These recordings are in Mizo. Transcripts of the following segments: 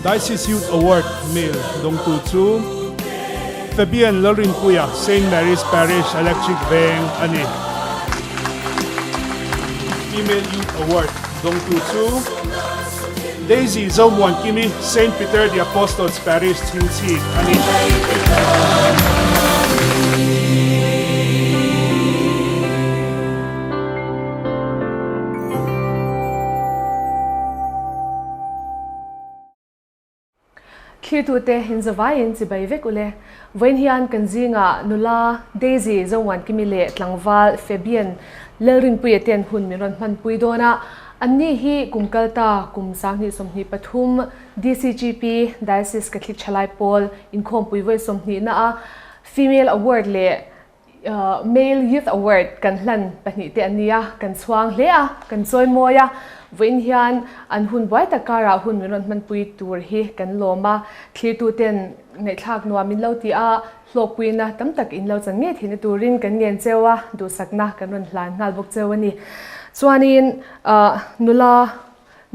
Diocese Youth Award, Male, dawngtu chu Fabian Lalrinpuia, Saint Mary's Parish, Electric Veng a ni. Female Youth Award dawngtu chu Daisy Zomuankimi, Saint Peter the Apostles Parish, Chhingchhip a ni. Thlirtute inzavaiin chibai vek ule. Vawiin hian kan zingah nula Daisy Zomuankimi leh tlangval Fabian Lalrinpuia ten hun min rawn hmanpui dawn a. Anni hi kum kalta kum 2023 DCGP Diocese Catholic Thalai Pawl inkhawmpui vawi 20 na a Female Award leh Male Youth Award kan hlan pahnihte an ni a, kan chhuang hle a, kan chawi mawi a. Vawiin hian an hun buai tak karah hun min rawn hmanpui tur hi kan lawm a, thlirtuten ngaihthlak nuam in lo ti a, hlawkpuina tam tak in lo chan ngei theihna turin kan ngen cheu a, duhsakna kan rawn hlan nghal bawk cheu a ni. Chuanin nula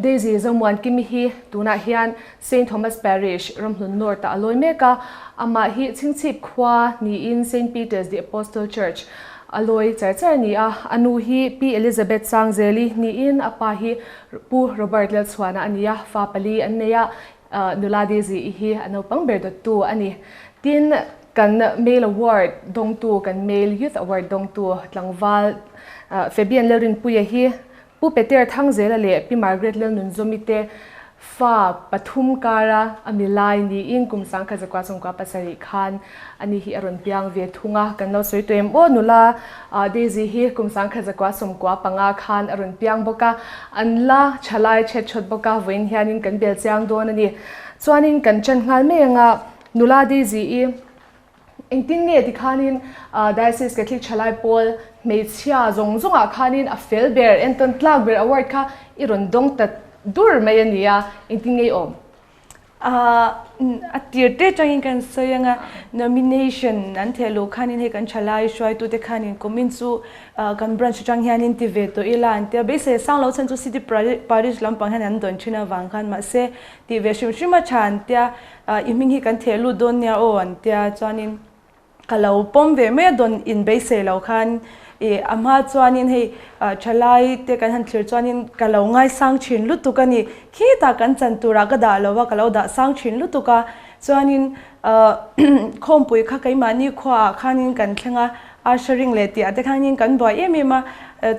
Daisy Zomuankimi hi tunah hian Saint Thomas Parish, Ramhlun North-ah a lawi mek a. Amah hi Chhingchhip khua niin Saint Peter's the Apostle Church a lawi char char a ni a. A nu hi Pi Elizabeth Sangzeli niin a pa hi Pu Robert Lalchhuana a ni a, fa pali an nei a, nula Daisy-i hi a naupang ber dawttu a ni. Tin, kan Male Award dawngtu, kan Male Youth Award dawngtu tlangval Fabian Lalrinpuia hi Pu Peter Thangzela leh Pi Margaret Lalnunzawmi te fa pathum kara a mi lai niin kum 1997 khan ani hi a rawn piang ve thung a, kan lo sawi tawh em aw nula Daisy hi kum 1995 khan a rawn piang bawk a, an la thalai chet chawt bawk a, vawiin hianin kan bel chiang dawn a ni. Chuanin kan ṭan nghal mai ang a, nula Daisy i. Engtin nge tikhanin Diocese Catholic Thalai Pawl hmeichhia zawng zawngah khanin a fel ber, entawn tlak ber award kha i rawn dawng ta dur mai a nia, engtin nge i awm? A tir te atangin kan sawi anga nomination an theh luh khanin hei kan thalai hruaitute khanin kumin chu kan branch atang hianin ti ve tawh ila an tia beisei sang lo chhan chu city parish lampang hian an dawn thin avang khan mahse tih ve hrim hrim a tha an tia I hming hi kan theh lut dawn nia aw an tia chuanin ka lo pawm ve mai a dawn in beisei lo khan i a hma chuanin hei thalai te kan han thlir chuanin ka lo ngaisang thin lutuk a ni khitah kan chan turah ka dah lo a ka lo dah sang thin lutuk a chuanin khawmpui kha keimahni khuaah khanin kan thleng a Ushering leh tih ah te khanin kan buai em em a,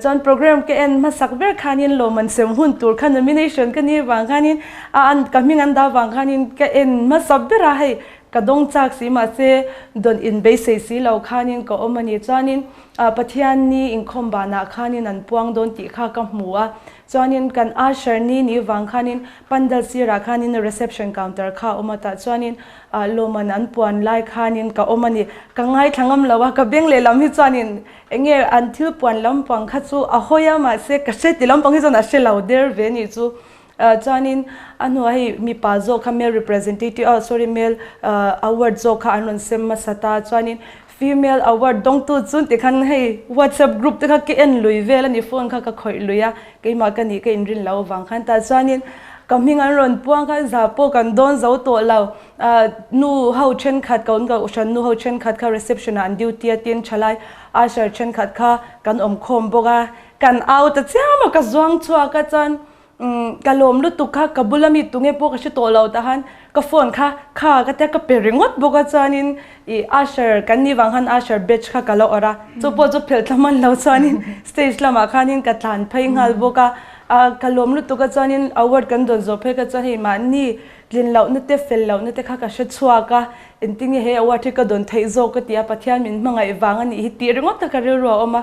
chuan program ka en hmasak ber khanin lawmman sem hun tur kha nomination ka nih vang khanin a an ka hming an dah vang khanin ka en hmasa ber a hei ka dawng chak si mahse dawn in beisei si lo khanin ka awm a ni chuanin Pathian ni inkhawm banah khanin an puang dawn tih kha ka hmu a chuanin kan usher ni nih vang khanin pandal sirah khanin reception counter kha a awm a tah chuanin Lawman an puan lai khanin ka awm a ni. Ka ngaithla ngam lo a, ka beng lehlam hi chuanin eng nge an thil puan lampang kha chu a hawi a mahse ka hre ti lampang hi chuan a hre lo der ve nih chu. Chuanin a hnuah hei mipa zawk kha male representative oh sorry male award zawk kha an rawn sem hmasa ta chuanin female award dawngtu chu tikhan hei whatsapp group te kha ka en lui vel a ni phone kha ka khawih lui a keimah ka nih ka inrin loh avang khan tah chuanin ka hming an rawn puang kha zah pawh kan dawn zo tawh lo ah nu ho thenkhat ka awm ka hran nu ho thenkhat kha reception ah an duty a tin thalai usher thenkhat kha kan awm khawm bawk a kan au ta chiam a ka zuang chhuak a chuan Ka lawm lutuk kha, ka bula mi tunge pawh ka hre tawh lo tah khan ka phone kha kha ka tia ka pe ringawt bawk a chuanin ih usher kan nih vang khan usher batch kha ka lo awrh a, chu pawh chu phelh thla hman lo chuanin stage lamah khanin ka tlan phei nghal bawk a, ah ka lawm lutuk a chuanin award kan dawn zawh phei kha chuan hei mahni tlin lohna te fel lohna te kha ka hre chhuak a, engtin nge he award hi ka dawn theih zawk ka ti a, Pathian min hmangaih vang a nih hi tih ringawt kha ka rilru a awm a.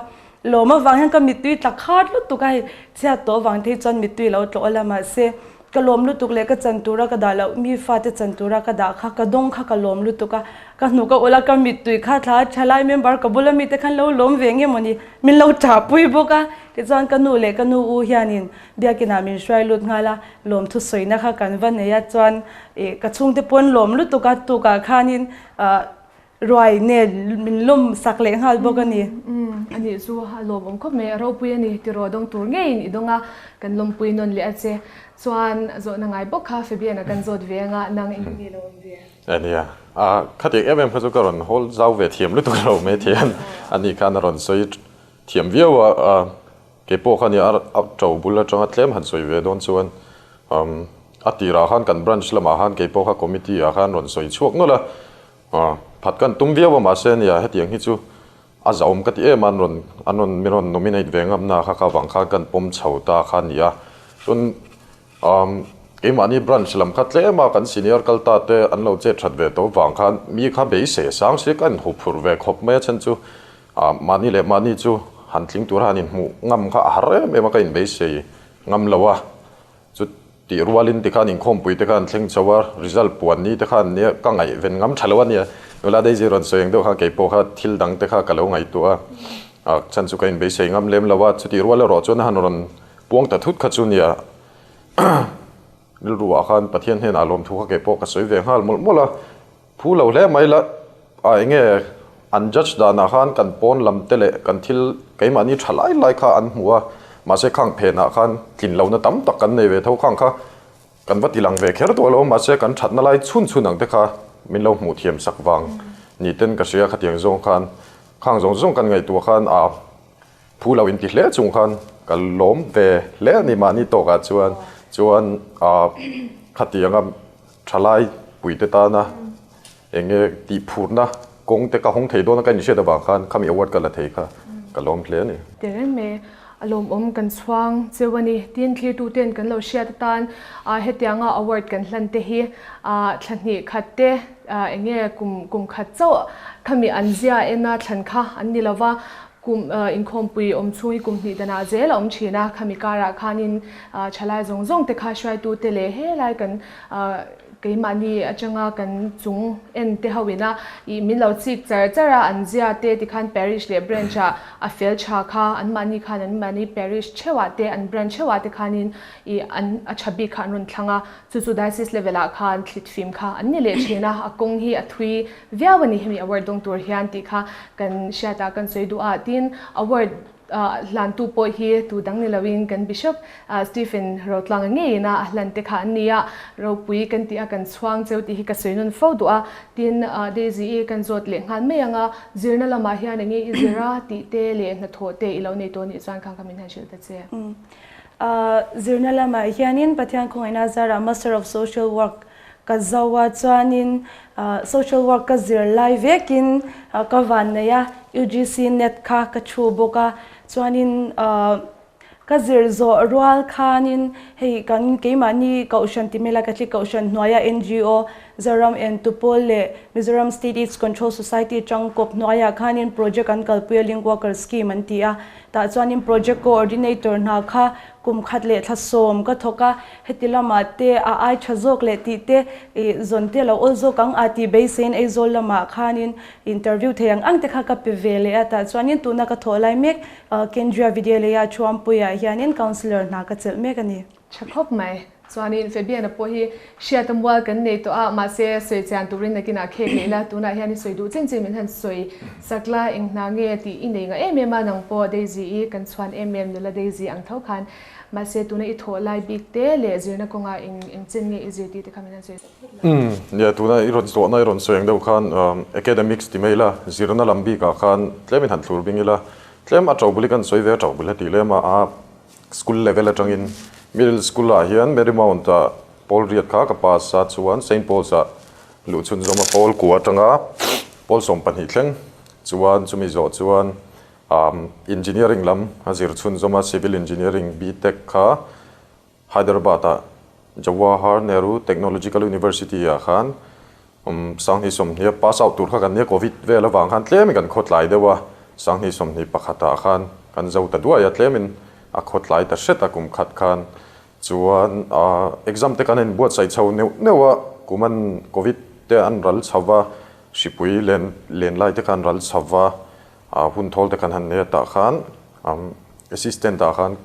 Lawm avang hian ka mittui tla khat lutuk a, hei chhiat tawh avang te hi chuan mittui lo tlawh a la mahse ka lawm lutuk leh ka chan tura ka dah loh mi fate chan tura ka dah kha ka dawng kha ka lawm lutuk a, ka hnuk a ulh a ka mittui kha thla a tha lai member ka bula mite khan lo lawm ve nge mawni min lo ṭahpui bawk a tichuan ka nu leh ka nu u hianin biakinah min hruai lut nghal a lawmthu sawina kha kan va nei a chuan ih ka chhungte pawn lawm lutuk a tukah khanin ah. Ruai nen min lawm sak leh nghal bawk a ni. Umm a nih chu a lawmawm khawp mai, a ropui a ni tiraw dawng tur ngeiin i dawng a, kan lawmpui nawn leh a che. Chuan zawhna ngai bawk kha Fabian-a kan zawt ve anga nang eng nge lo awm ve? A nia, a khatiang em em kha chu ka rawn hawl zau ve thiam lutuk lo mai thian a ni khan a rawn sawi thiam viau a, kei pawh kha nia a to bul atanga tlem han sawi ve dawn chuan a tirah khan kan branch lamah khan kei pawh kha committee ah khan rawn sawi chhuak nawlh a, phat kan tum viau a mahse nia hetiang hi chu a zahawm ka ti em a an rawn an rawn min rawn nominate ve ngamna kha ka vang khan kan pawm chho ta kha a ni a chuan Keimahni branch lam kha tlem a kan senior kal ta te an lo chet that ve tawh vang khan mi kha beisei sang si ka inhu phurh ve khawp mai a chhan chu mahni leh mahni chu han tling tura han inhmuh ngam kha a har em em a ka inbeisei ngam lo a chu tih rualin tikhan inkhawmpui te kha an thleng chho a result puan ni te khan nia ka ngaihven ngam tha lo a nia nula Daisy rawn sawi ang deuh khan keipawh kha thil dang te kha ka lo ngaihtuah a chhan chu ka inbeisei ngam lem lo a chutih rual erawh chuan a han rawn Puang ta thut kha chu nia, rilru ah khan Pathian hnenah lawmthu kha kei pawh ka sawi ve nghal mawlh mawlh a, phu lo hle mai la, a enge an judge danah khan kan pawn lam te leh kan thil keimahni tha lai lai kha an hmu a, mahse khang phenah khan tlin lohna tam tak kan nei ve tho khang kha kan va ti lang ve kher tawh lo, mahse kan thatna lai chhun chhun ang te kha min lo hmuh thiam sak vang ni ten ka hria khatiang zawng khan khang zawng zawng kan ngaihtuah khan a. Phu lo inti hle chung khan ka lawm ve hle a ni mahni tawkah chuan chuan ah khatianga thalai puite tana eng nge tih phurna kawng te ka hawng thei dawn a ka inhriat avang khan khami award ka la thei kha ka lawm hle a ni. Tireng mai a lawmawm kan chhuang cheu a ni. Tin thlirtuten kan lo hriat atan ah hetianga award kan hlan te hi ah thla hnih khat te eng nge kum kum khat chauh khami an zia ena thlan kha an ni lova Kum inkhawmpui awm chhung hi kum hnih danah zel a awm thin a, khami karah khanin thalai zawng zawng te kha hruaitute leh helai kan keimahni atanga kan chung en te ho ina ih min lo chik char char a, an zia te tikhan parish leh branch ah a fel tha kha anmahni khan anmahni parish theuhah te an branch theuhah te khanin ih an a tha bik kha an rawn thlang a, chu chu diocese level ah khan thlit fim kha an ni leh thin a, a kawng hi a thui Viau a ni hemi award dawng tur hian tih kha kan hriat a, kan sawi duh a, tin award hlantu pawh hi tu dang ni loin kan Bishop Stephen Rotlanga ngeiin a hlan te kha an ni a, ropui kan tih a kan chhuang cheu tih hi ka sawi nawn fo duh a, tin Daisy i kan zawt leh nghal mai ang a, zirna lamah hian enge i zir a tih te leh hnathawh te i lo nei tawh nih chuan khang kha min han hrilh ta che. Zirna lamah hianin Pathian khawngaihna zarah Master of Social Work Ka zo a chuanin social work ka zir lai vekin ka van nei a, UGC net kha ka thu bawk a, chuanin ka zir zawh rual khanin hei kan keimahni Kohhran Timela Catholic Kohhran hnuaia NGO Zoram Entupawl leh Mizoram State Aids Control Society tangkawp hnuaiah khanin project an kalpui a Link Worker Scheme an ti a, tah chuanin project coordinator hna kha Kum khat leh thla sawm ka thawk a, heti lamah te a ai tha zawk leh tih te ih zawn te lo awl zawk ang a tih beiseiin Aizawl lamah khanin interview thei ang ang te kha ka pe ve leh a, tah chuanin tuna ka thawh lai mek Kendriya Vidyalaya Thuampuiah hianin councillor hna ka chelh mek a ni. Tha khawp mai. Chuanin Fabian-a pawh hi hriata mual kan nei tawh a, mahse sawi chian turin nakinah khek leh ila, tunah hian i sawi duh chin chin min han sawi sak la, eng hna nge tih i nei ngah em em a, nang pawh Daisy-i kan chhuan em em nula Daisy ang tho khan, mahse tuna i thawh lai bik te leh zirna kawngah eng eng chen nge i zir tih te kha min han sawi sak phawt la. Umm, nia tuna i rawn zawhna i rawn sawi ang deuh khan academics ti mai ila, zirna lam bikah khan tlemin han thlur bing ila, tlem a ṭobul hi kan sawi ve a, ṭobul heti lem a, a School level atangin Middle School ah hian Mary Mount ah pawl riat kha ka pass a chuan Saint Paul's ah luh chhunzawm a pawl kua atanga pawl 12 thleng chuan chumi zawh chuan Engineering lam a zir chhunzawm a Civil Engineering B.Tech kha Hyderabad ah Jawahar Nehru Technological University ah khan 2020 pass out tur kha kan nia Covid vel avang khan tlemin kan khawtlai deuh a, 2021 ah khan kan zo ta duai a tlemin a khawtlai ta hret a kum khat khan chuan exam te kan in buatsaih chho neuh neuh a, kum an Covid te an ral chho va, hripui len len lai te kha an ral chho va, hun thawl te kan han nei a tah khan assistant ah khan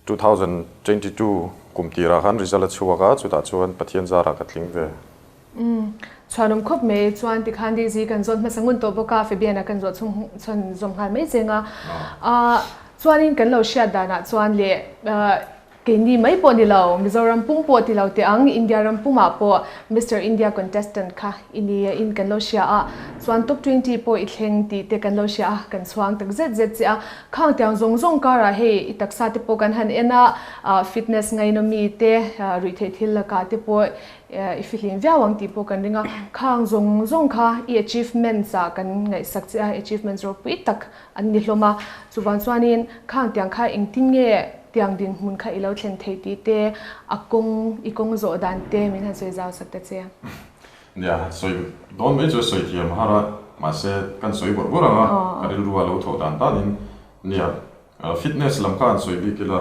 2022 kum tirah khan result a chhuak a, chutah chuan Pathian zarah ka tling ve. Umm chhuanawm khawp mai chuan tikhan Daisy kan zawt hmasa ngun tawh bawk a, Fabian-a kan zawh chhung chhawn zawm nghal mai cheng a. Ahh chuanin kan lo hriat danah chuan leh keini mai pawh ni lo, Mizoram pum pawh ti lo teh ang, India ram pumah pawh Mister India contestant kha i ni a in kan lo hria a, chuan top 20 pawh i thleng tih te kan lo hria a, kan chhuang tak zet zet che a. Khang tiang zawng zawng karah hei i taksa te pawh kan han en a, fitness ngainawmi te, ruihtheih thil lakah te pawh I fihlim viau ang tih pawh kan ring a, khang zawng zawng kha i achievements ah kan ngaihsak che a, achievements ropui tak an ni hlawm a, chuvang chuanin khang tiang kha engtin nge tiang dinhmun kha i lo thlen theih tih te, a kawng, i kawng zawh dan te min han sawi zau sak ta che. Nia, sawi dawn mai chu a sawi thiam har a, mahse kan sawi bawrh bawrh ang a, ka rilru a lo thawh dan danin nia, fitness lam kha han sawi bik ila,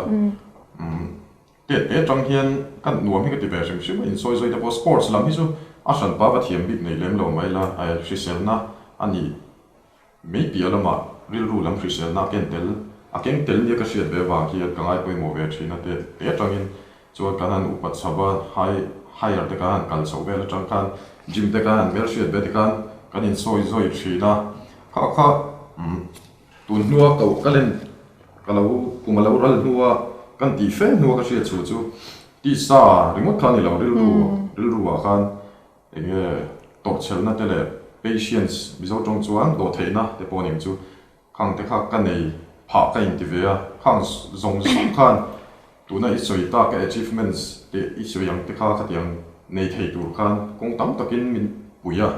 Tet te atang hian ka nuam hi ka ti ve hrim hrim a, insawi zawi te pawh sports lam hi chu a hranpa va thiam bik nei lem lo mai la, hriselna a ni mai piah lamah rilru lam hriselna a ken tel a keng tel nia ka hriat ve avang hian ka ngai pawimawh ve thin a, tet te atangin chuan kan han upat chho a, high higher te kan han kal chhoh vel atang khan gym te kan han hmelhriat ve te khan kan insawi zawi thin a, kha kha umm. Tun hnua koh ka len ka lo kum a lo ral hnua kan tih fe hnua ka hriat chhuah chu tisa ringawt kha a ni lo, rilru rilruah khan eng nge tawrhchhelna te leh patience Mizo tawng chuan dawhtheihna te pawh a ning chu khang te kha ka nei phah ka inti ve a, khang zawng zawng khan tuna i sawi tak ka achievements te i sawi ang te kha khatiang nei thei tur khan kawng tam takin min pui a.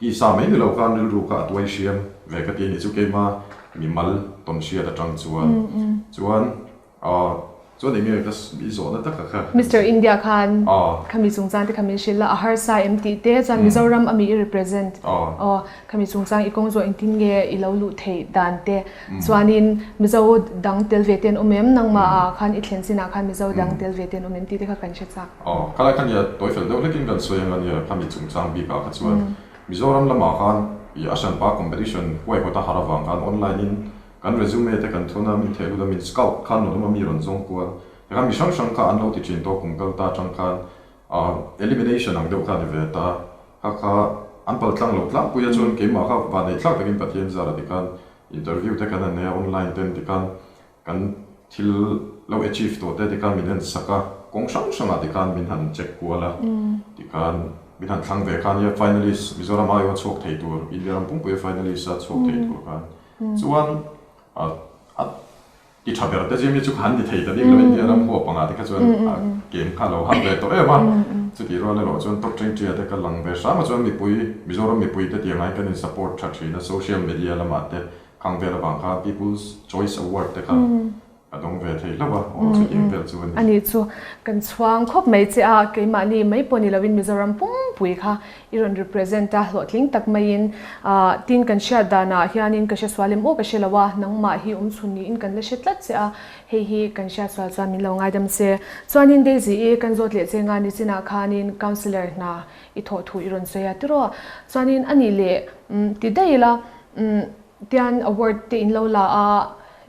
Tisa mai ni lo khan rilru kha a tuai hriam ve ka ti a nih chu keima mimal tawn hriat atang chuan chuan aw chuan eng nge ka i zawhna taka kha. Mister India khan khami chungchang te kha min hrilh a, a harsa em tih te chuan Mizoram ami i represent aw khami chungchang i kawng zawh engtin nge i lo luh theih dan te chuanin Mizo dang tel ve te an awm em nangmah ah khan i thlen chinah khan Mizo dang tel ve te an awm em tih te kha kan hre chak. Aw, khalai kha nia tawi fel deuh hlekin kan sawi ang a nia, khami chungchang bikah kha chuan Mizoram lamah khan i a hranpa competition huaihawt a har avang khan online in kan resume te kan thun a, min theh lut a, min scout khan rawn awm a, mi rawn zawng kual. Tikhan mi hrang hrang kha an lo ti thin tawh kum kal ta atang khan elimination ang deuh kha a ni ve ta. Kha kha an pal tlang lo tlangpui a chuan keimah kha vanneih thlak takin Pathian zara tikhan interview te kan han nei a online ten tikhan Kan thil lo achieve tawh te tikhan min en sak a, kawng hrang hrangah tikhan min han check kual a, tikhan min han thlang ve khan nia finalist Mizoram aiaw chhuak thei tur, India ram pumpuia finalist a chhuak thei tur khan chuan a ti tha ber te zim hi chu ka han ni thei ta bik lo, India ram huap angah te kha chuan a game kha a lo har ve tawh em a, chutih rual erawh chuan top twenty ah te ka lang ve hram a chuan mipui Mizoram mipui te tiang aiin kan in support tha thin a, social media lamah te Khang vel avang khan People's Choice Award te kha a dawng ve thei hlauh a, aw chutiang vel chu a ni. A ni chu kan chhuang khawp mai che a, keimahni mai pawh ni loin Mizoram pumpui kha i rawn represent a, hlawhtling tak maiin tin kan hriat danah hianin ka hre sual em aw ka hre lo a, nangmah hi awm chhun niin kan la hre tlat che a, hei hi kan hriat sual chuan min lo ngaidam se. Chuanin Daisy i kan zawt leh che nga nichinah khanin Councillor hna i thawh thu i rawn sawi a tiraw? Chuanin a nih leh ti daih ila. Umm tian award te in lo la a,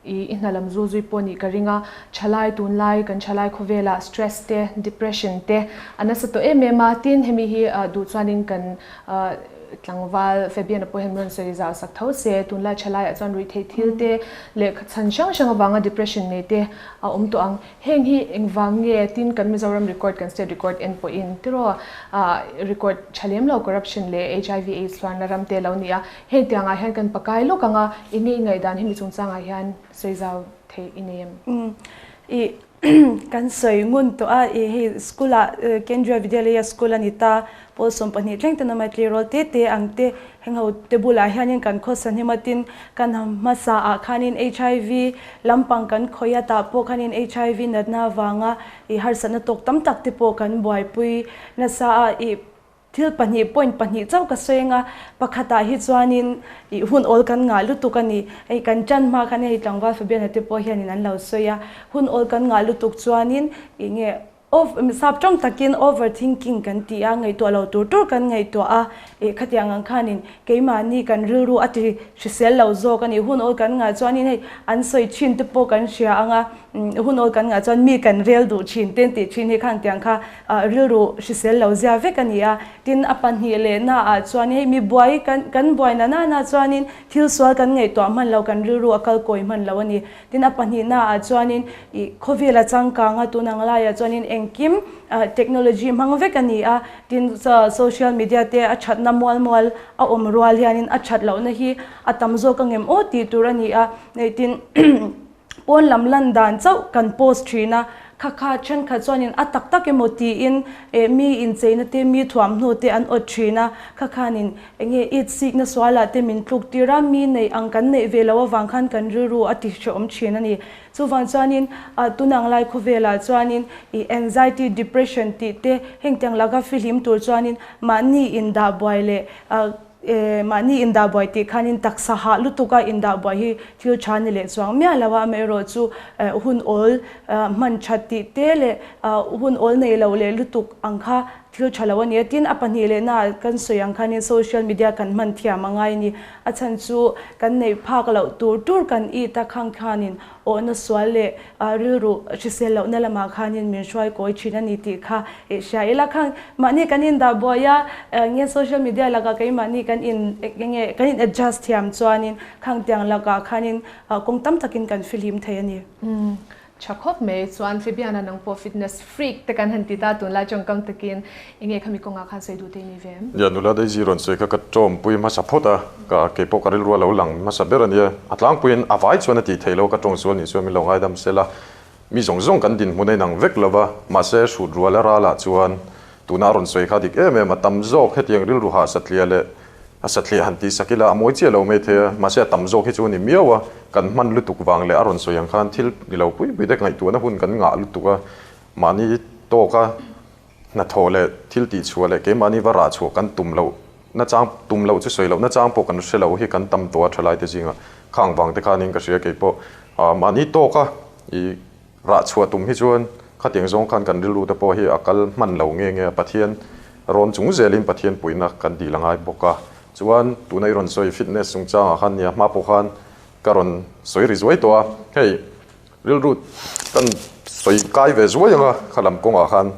i i hna lam zu zui pawh nih ka ring a, thalai tunlai kan thalai khawvelah stress te depression te a nasa tawh em em a, tin hemi hi duh chuanin kan tlangval Fabian a pawh hian min rawn sawi zau sak tho se, tunlai thalaiah chuan ruihtheih thil te leh chhan hrang hrang avanga depression nei te a awm tawh ang. Heng hi engvang nge tin kan Mizoram record kan state record en pawhin tiraw record tha lem lo corruption leh hiv aids hluarna ram te lo ni a, heng tiangah hian kan pakai lawk ang a, eng nge i ngaihdan hemi chungchangah hian sawi zau theih i nei em? I kan sawi ngun tawh a, i hei school ah Kendriya Vidyalaya school a ni ta, pawl 12 thleng ten awm a, tleirawl te te ang te Heng ho te bulah hianin kan khawsa hnim a tin kan hmasa ah khanin hiv lampang kan khawih a tah pawh khanin hiv natna avanga ih harsatna tawk tam tak te pawh kan buaipui nasa a ih thil pahnih point pahnih chauh ka sawi anga pakhatah hi chuanin ih hun awl kan ngah lutuk a ni hei kan tan hma khan hei tlangval Fabiana te pawh hianin an lo sawi a hun awl kan ngah lutuk chuanin ih nge. Sap tawng takin over thinking kan ti a, ngaihtuah lo tur tur kan ngaihtuah a, ih khatiang ang khanin keimahni kan rilru a ti hrisel lo zawk a ni. Hun awl kan ngah chuanin hei an sawi thin te pawh kan hria ang a, hun awl kan ngah chuan mi kan rel duh thin te an tih thin hi khang tiang kha rilru hrisel lo zia vek a ni a. Tin a pahnih leh naah chuan hei mi buai kan kan buai na nana chuanin thil sual kan ngaihtuah hman lo, kan rilru a kal kawi hman lo a ni. Tin a pahnihnaah chuanin ih khawvel a changkang a, tun ang laiah chuanin engkim technology hmang vek a ni a, tin social media te a thatna mual mual a awm rual hianin a that lohna hi a tam zawk ang em aw tih tur a ni a, tin pawn lam lan dan chauh kan post thin a, kha kha thenkhat chuanin a tak tak emaw tiin eh mi incheina te mi thuamhnaw te an awt thin a, kha khanin Enge it sikna sualah te min tluk tir a, mi neih ang kan neih ve loh avang khan kan rilru a ti hrehawm thin a ni. Chuvang chuanin tunang lai khawvelah chuanin i anxiety, depression tih te heng tiang laka fihlim tur chuanin mahni indah buai leh mahni indah buai tih khanin taksa hah lutuka indah buai hi thil tha ni leh chuang miah lo a, amaherawh chu hun awl hman that tih te leh hun awl nei loh leh lutuk ang kha Thil tha lo a nia. Tin, a pahnih leh na kan sawi ang khanin social media kan hman thiam a ngai a ni. A chhan chu kan neih phak loh tur tur kan it a khang khanin awhna sual leh rilru hrisel lohna lamah khanin min hruai kawi thin a ni tih kha i hria ila. Khang mahni kan indah buai a, nge social media lakah keimahni kan in nge kan in adjust thiam chuanin khang tiang lakah khanin kawng tam takin kan fihlim thei a ni. Tha khawp mai, chuan Fabiana nang pawh fitness freak te kan han ti ta tunlai tawngkam takin enge khami kawngah khan sawi duh te i ni ve em? Nia, nula Daisy rawn sawi kha ka tawmpui hmasa phawt a, ka kei pawh ka rilru a lo lang hmasa ber a nia. A tlangpuiin a vai chuan a tih theih loh ka tawng sual nih chuan min lo ngaidam sel a, mi zawng zawng kan dinhmun a inang vek lo va, mahse hrut rual a ralah chuan tuna a rawn sawi kha dik em em a, tam zawk hetiang rilru hah satliah leh A satliah han tih sak ila a mawi chiah lo mai thei a, mahse a tam zawk hi chu a ni miau a, kan hman lutuk vang leh a rawn sawi ang khan thil ni lo pui pui te ngaihtuahna hun kan ngah lutuk a, mahni tawka hnathawh leh thil tih chhuah leh keimahni va rah chhuah kan tum loh nachang tum loh chu sawi loh nachang pawh kan hre lo hi kan tam tawh a thalai te zingah khang vang te khanin ka hria keipawh mahni tawka ih Rah chhuah tum hi chuan khatiang zawng khan kan rilru te pawh hi a kal hman lo nge nge a, Pathian rawn chung zelin Pathian puihna kan dil a ngai bawk a. Chuan tuna i rawn sawi fitness chungchangah khan nia hma pawh khan ka rawn sawi ri zuai tawh a, hei rilru kan sawi kai ve zuai ang a khalam kawngah khan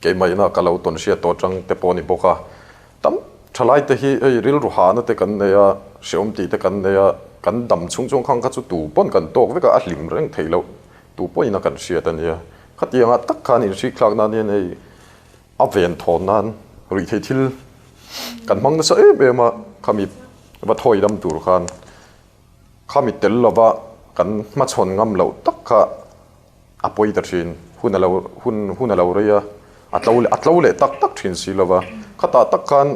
Keimahina ka lo tawn hriat tawh atang te pawh a ni bawk a, tam thalai te hi hei rilru hahna te kan nei a, hrehawm tih te kan nei a, kan dam chhung chhung khang kha chu tu pawn kan tawk vek a, a hlim reng theih loh tu pawhin a kan hriat a nia. Khatiangah tak khan inhrik thlak nan hian hei a ven thawn nan ruihtheih thil kan hmang nasa em em a, khami va thawi dam tur khan khami tel lova kan hmachhawn ngam loh tak kha A pawi ta thin, hun a lo hun hun a lo rei a, a tlo a tlo leh tak tak thin si lova. Khatah tak khan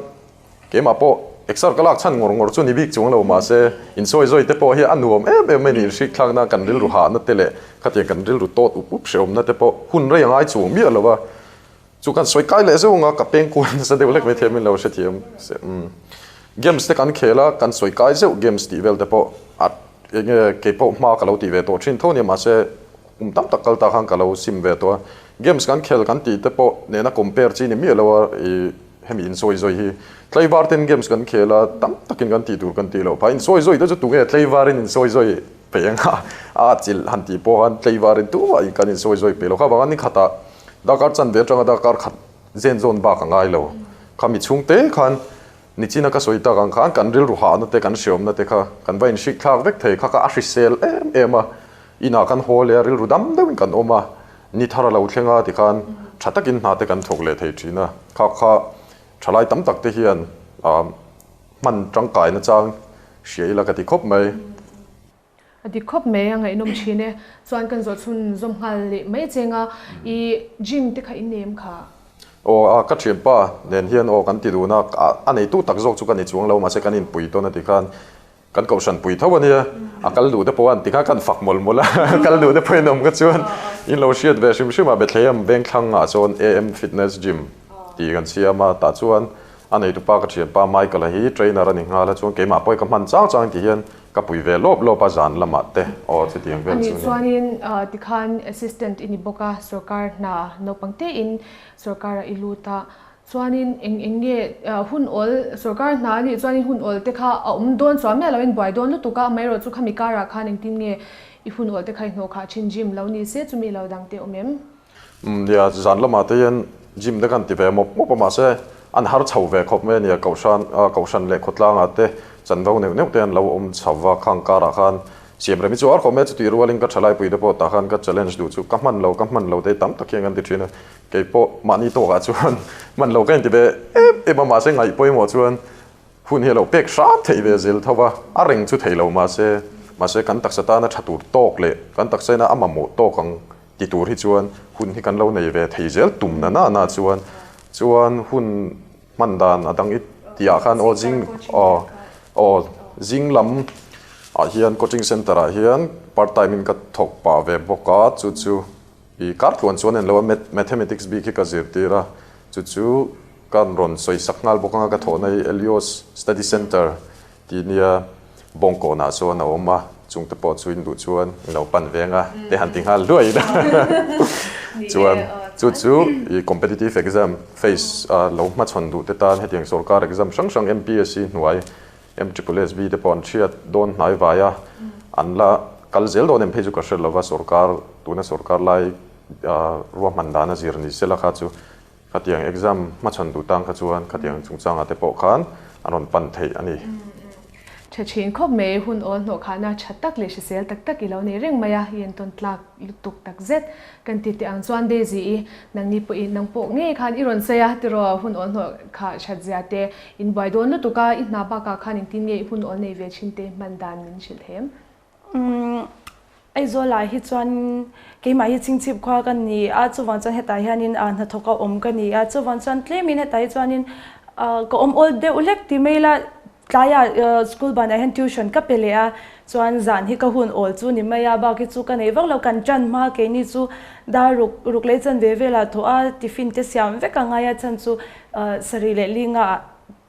keimah pawh exer ka lak chhan ngawr ngawr chu ni bik chuang lo mahse insawi zawi te pawh hi a nuam em em mai ni hrik thlakna kan rilru hahna te leh khatiang kan rilru tawt up up hrehawmna te pawh hun rei a ngai chuang miah lo a. Chu kan sawi kai leh zeuh anga ka peng kual nasa deuh hlek mai thiam in lo hrethiam se umm games te kan khel a kan sawi kai zeuh games tih vel te pawh a enge kei pawh hma ka lo tih ve tawh thin tho nia mahse kum tam tak kal ta khan ka lo sim ve tawh a games kan khel kan tih te pawh nena compare chi ni miah lo a ih hemi insawi zawi hi tlaivar ten games kan khel a tam takin kan tih tur kan tih loh phah insawi zawi te chu tunge tlaivar in insawi zawi peih anga a chilh han tih pawh khan tlaivar in tumah in kan insawi zawi peih lo kha vang a ni khatah Darkar chanve atanga darkar khat zen zawn bak a ngai lo. Kha mi chhungte khan nichina ka sawi tak ang khan kan rilru hahna te kan hriawmna te kha kan va inhrik thlak vek thei kha kha a hrisel em em a. Inah kan haw leh a rilru dam deuhin kan awm a, ni thar a lo thleng a tikhan tha takin hna te kan thawk leh thei thin a. Kha kha thalai tam tak te hian hman tangkai nachang hria ila ka ti khawp mai. A dik khawp mai, a ngaihnawm thin e. Chuan kan zawh chhun zawm nghal leh mai cheng a, i gym te kha in nei em kha? Aw a, ka thianpa nen hian aw kan ti dun a, a neitu tak zawk chu ka ni chuang lo, mahse kan inpui tawn a ti khan kan kohhran pui tho a nia, a kal duh te pawh an ti khan kan fak mawlh mawlh a, kal duh te pawhin awm kha chuan in lo hriat ve hrim hrim a, Bethlehem vengthlang ah chuan AM Fitness Gym tih kan siam a, tah chuan. A neitupa ka thianpa Michael-a hi trainer a ni nghal a, chuan keimah pawh hi ka hman chang chang tih hian ka pui ve lawp lawp a zan lamah te aw chutiang vel chu a ni. Anih chuanin tikhan assistant i ni bawk a, sorkar hna naupang tein sorkarah i lut a, chuanin eng eng nge hun awl sorkar hna anih chuanin hun awl te kha a awm dawn chuan miah loin buai dawn lutuk a, amaherawhchu chu khami karah khan engtin nge i hun awl te kha i hnawh khah thin gym lo ni se chumi lo dang te awm em? Umm nia, zan lamah te hian gym te kan ti ve mawp mawp a, mahse an har chho ve khawp mai a nia, Kohhran Kohhran leh khawtlangah te chanvo neuh neuh te an lo awm chho va, khang karah khan siam rem hi chu ar khawp mai a, chutih rualin ka thalaipui te pawh tah khan ka challenge duh chu ka hman lo ka hman lo te tam tak hian kan ti thin a, kei pawh mahni tawkah chuan hman lo ka inti ve em em a, mahse ngaih pawimawh chuan Hun hi a lo pek hram theih ve zel tho a, a reng chu thei lo mahse, mahse kan taksa tana tha tur tawk leh kan taksa ina a mamawh tawk ang ti tur hi chuan hun hi kan lo nei ve thei zel tum na na na chuan chuan hun hman dan a dang i tih ah khan aw zing aw aw zing lam ah hian coaching center ah hian part time in ka thawk pah ve bawk a chu chu i kar tluan chuan en lo a mathematics bik hi ka zirtir a chu chu Kan rawn sawi sak nghal bawk anga ka thawhna hi Elios Study Center tih nia Bawngkawnah chuan a awm a, chungte pawh chu in duh chuan in lo pan veng a te han ti nghal hluai ila chuan chu chu i competitive exam phase a lo hmachhawn duh te tan hetiang sorkar exam hrang hrang MPSC hnuai MSSB te pawh an hriat dawn hnai vai a, an la kal zel dawn em phei chu ka hre lova sorkar tuna sorkar lai ruahman dan a zir ni sela kha chu Khatiang exam hmachhawn duh tang kha chuan khatiang chungchangah te pawh khan an rawn pan theih a ni. Tha thin khawp mai, hun awl hnawh khahna tha tak leh hrisel tak tak i lo nei reng mai a, i entawn tlak lutuk tak zet. Kan ti teh ang chuan Daisy i nangni pawh i nang pawh ngei khan i rawn sawi a, tiraw hun awl hnawh kha that zia te in buai dawn lutuk a, i hna bakah khan engtin nge i hun awl nei ve thin te hman dan min hrilh them. Aizawlah hi chuan keimah hi chingchip khua ka ni a, chuvang chuan hetah hianin hnathawk a awm ka ni a, chuvang chuan tlemin hetah hi chuanin ka awm awl deuh hlek ti mai ila tlaiah school banah hian tuition ka pe leh a, chuan zan hi ka hun awl chu ni mai a, bak hi chu ka nei vak lo, kan tan hma keini chu dar ruk ruk lei chan ve velah thawh a, tiffin te siam vek a ngai a, chhan chu sarih leh linga ah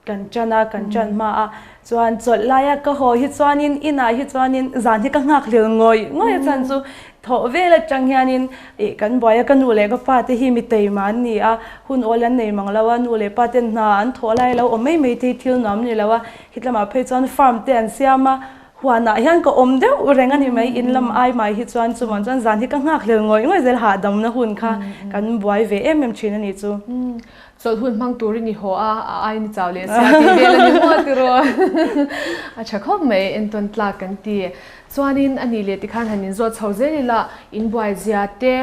Kan ṭan a, kan ṭan hma a, chuan chawlh laia ka haw hi chuanin inah hi chuanin zan hi ka nghak hlel ngawih ngawih a chhan chu thawh vel aṭang hianin ih kan buai a, ka nu leh ka pa te hi mi teima an ni a, hun awl an nei mang lo a, nu leh pa ten hna an thawh lai lo awm mai mai te hi thil nuam ni lo a, hetlamah phei chuan farm te an siam a, huanah hian ka awm deuh reng a ni mai, in lam ai mai hi chuan chuvang chuan zan hi ka nghak hlel ngawih ngawih zel hahdamna hun kha kan buai ve em em ṭhin a ni chu. Chawlh hun hmang turin i haw a, a aiin i chau leh sia tih vel a ni maw tiraw? A tha khawp mai, entawn tlak kan ti. Chuanin a nih leh tikhan han inzawt chho zel ila, inbuai zia te,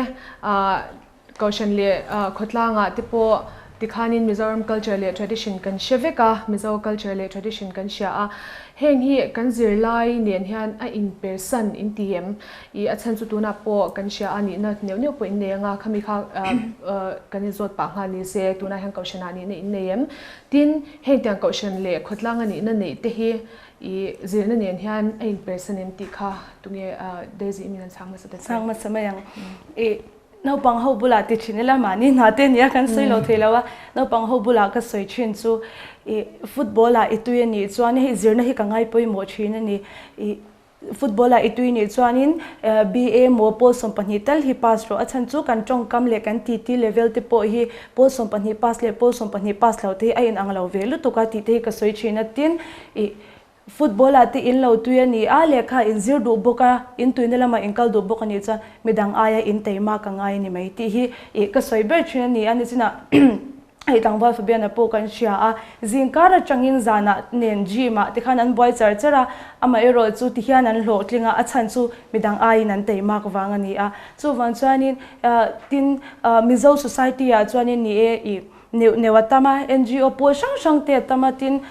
Kohhran leh khawtlangah te pawh tikhanin Mizoram culture leh tradition kan hre vek a, Mizo culture leh tradition kan hria a. Heng hi kan zirlai nen hian a inpersan inti em? I a chhan chu tunah pawh kan hria a nihna neuh neuh pawh in nei anga khami kha kan inzawt pah nghal ni se tunah hian kohhranah nihna in nei em? Tin, heng tiang kohhran leh khawtlanga nihna neih te hi i zirna nen hian a inpersan em tih kha tunge Daisy i min an chhang hmasa ta che? Chhang hmasa mai ang. I naupang ho bulah ti thin ila mahni hna te nia kan sawi lo thei lo a, naupang ho bulah ka sawi thin chu i football ah i tui a nih chuan hei zirna hi ka ngai pawimawh thin a ni. I Football ah i tui nih chuanin BA maw pawl 12 tal hi pass rawh. A chhan chu kan tawngkam leh kan titi level te pawh hi pawl 12 pass leh pawl 12 pass lo te hi a inang lo ve lutuk a tih te hi ka sawi thin a. Tin, i football ah te in lo tui a ni a, lehkha in zir duh bawk a, in tuina lamah in kal duh bawk a nih chuan midang aia in teima ka ngai a ni mai tih hi i ka sawi ber thin a ni a. Nichinah Hei tlangval Fabiana pawh kan hria a, zingkar atangin zanah nen gym ah tikhan an buai char char a, amaherawh chu tihian an hlawhtling a, a chhan chu midang aiin an teimak vang a ni a. Chuvang chuanin tin Mizo society ah chuanin ni e ih neuh neuh a tam a, NGO pawl hrang hrang te a tam a, tin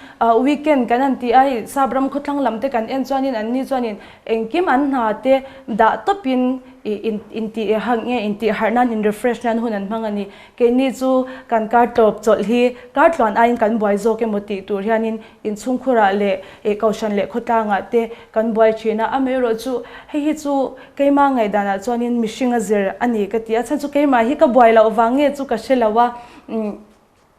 weekend kan han tih a hei Sapram khawthlang lam te kan en chuanin anni chuanin engkim an hna te dah tawpin ih intih nge intih harh nan in refresh nan hun an hmang a ni. Keini chu kan kar tawp chawlh hi kar tluan aiin kan buai zawk emaw tih tur hianin inchhungkhurah leh kohhran leh khawtlangah te kan buai thin a, amaherawh chu hei hi chu keima ngaihdanah chuanin mihring a zir a ni ka ti a, chhan chu keimah hi ka buai loh vang nge chu ka hre lo a.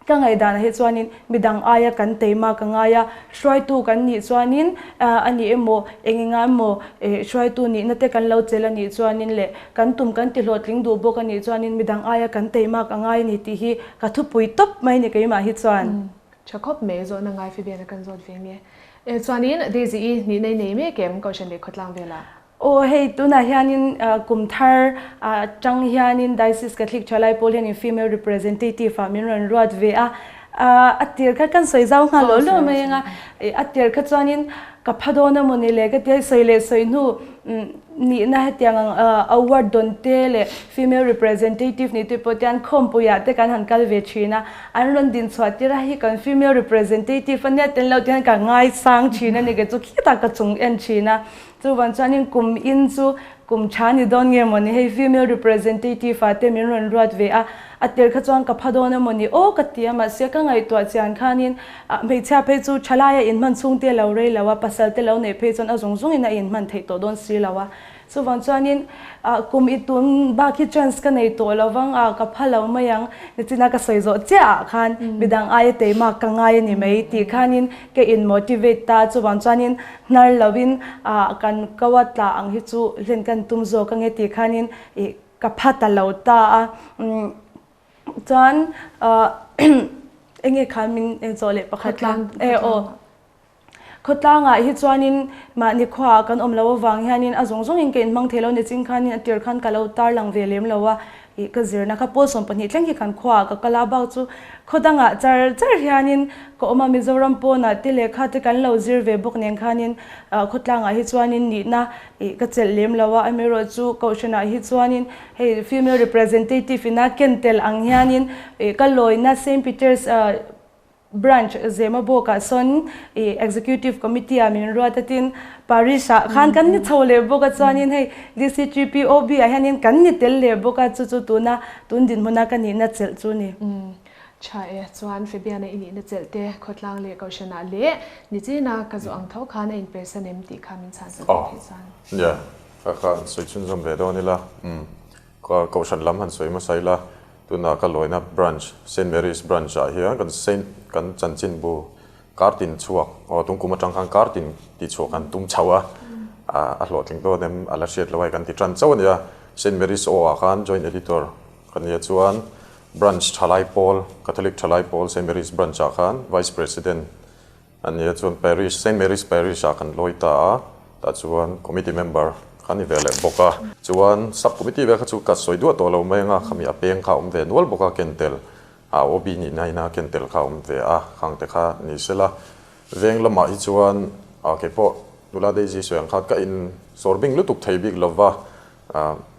Ka ngaihdanah hi chuanin midang aia kan teima ka ngai a, hruaitu kan nih chuanin a ni emaw eng enga emaw hruaitu nihna te kan lo chelh a nih chuanin leh kan tum kan ti hlawhtling duh bawk a nih chuanin midang aia kan teima ka ngai a ni tih hi ka thupui tawp mai ni keimah hi chuan. Tha khawp mai zawhna ngai Fabian a kan zawt ve nge. Chuanin Daisy-i nihna i nei mek em Kohhran leh khawtlang velah? Aw hei tunah hianin kum thar atang hianin Diocese Catholic Thalai pawl hianin Female Representative ah min rawn ruat ve a, a tir kha kan sawi zau nghal law law mai anga, a tir kha chuanin ka pha dawn a mawni le ka tia sawi leh sawi hnu nihna hetiang ang award dawn te leh Female Representative nih te pawh tian khawmpuiah te kan han kal ve thin a, an rawn din chhuah tir a hei kan Female Representative ania tel loh te hian ka ngaisang thin a ni kei chu khitah ka chung en thin a. Chuvan chuanin kum in chu kum tha ni dawn nge mawni hei female representative ah te min rawn ruat ve a, a tir kha chuan ka pha dawn a mawni aw ka ti a mahse ka ngaihtuah chian khanin hmeichhia phei chu thalai a inhman chhung te lo rei lo a, pasal te lo neih phei chuan a zawng zawng in a inhman theih tawh dawn si lo a. Chuvang chuanin kum i tun bak hi chance ka nei tawh lo vang a, ka pha lo mai ang, nichina ka sawi zawh chiah ah khan midang aia teimak ka ngai a ni mai tih khanin ka in motivate ta, chuvang chuanin hnar lovin kan ko a tla ang hi chu hlen kan tum zawk ange tih khanin ih ka pha ta lo ta a, chuan enge khan min zawh leh pakhat kha e aw. Khawtlangah hi chuanin mahni khuaah kan awm loh avang hianin a zawng zawngin ka inhmang thei lo nichin khanin a tir khan ka lo tar lang ve lem lo a, ih ka zirna kha pawl 12 thleng hi kan khuaah ka kal a, bak chu khaw dangah char char hianin ka awm a, Mizoram pawnah te lehkha te kan lo zir ve bawk nen khanin khawtlangah hi chuanin nihna ih ka chelh lem lo a, amaherawhchu Kohhranah hi chuanin hei female representative ina ken tel ang hianin ih ka lawina Saint Peter's Branch Zemabawk ah sawn ih Executive Committee ah min ruat a tin Parish ah khan kan ni chho leh bawk a chuanin hei DCGPOB ah hianin kan ni tel leh bawk a chu chu tuna tun dinhmuna ka nihna chelh chu ni. Tha e, chuan Fabiana i nihna chelh te khawtlang leh Kohhran ah leh nichina ka zawh ang tho khan a inpersan em tih kha min chhan sak ve theih chuan. Nia, kha kha an sawi chhunzawm ve dawn ila. Umm. Ka Kohhran lam han sawi hmasa ila, tunah ka lawina branch, Saint Mary's branch ah hian kan Saint kan chanchinbu kartin chhuak, aw tungkum atang khan kartin tih chhuah kan tum chho a, a hlawhtling dawn em a la hriat lo a hei kan ti tan chauh a nia. Saint Mary's aw ah khan joint editor ka nia chuan branch thalai pawl, Catholic thalai pawl Saint Mary's branch ah khan vice president A nia chuan Parish, Saint Mary's Parish ah kan lawi ta a, tah chuan committee member kha ni ve leh bawk a. Chuan sub committee vel kha chu ka sawi duah tawh lo mai anga khami a peng kha a awm ve nual bawk a, ken tel a OB nihna ina ken tel kha a awm ve a, khang te kha ni sela. Veng lamah hi chuan keipawh nula Daisy sawi ang khan ka in sawr bing lutuk thei bik lova,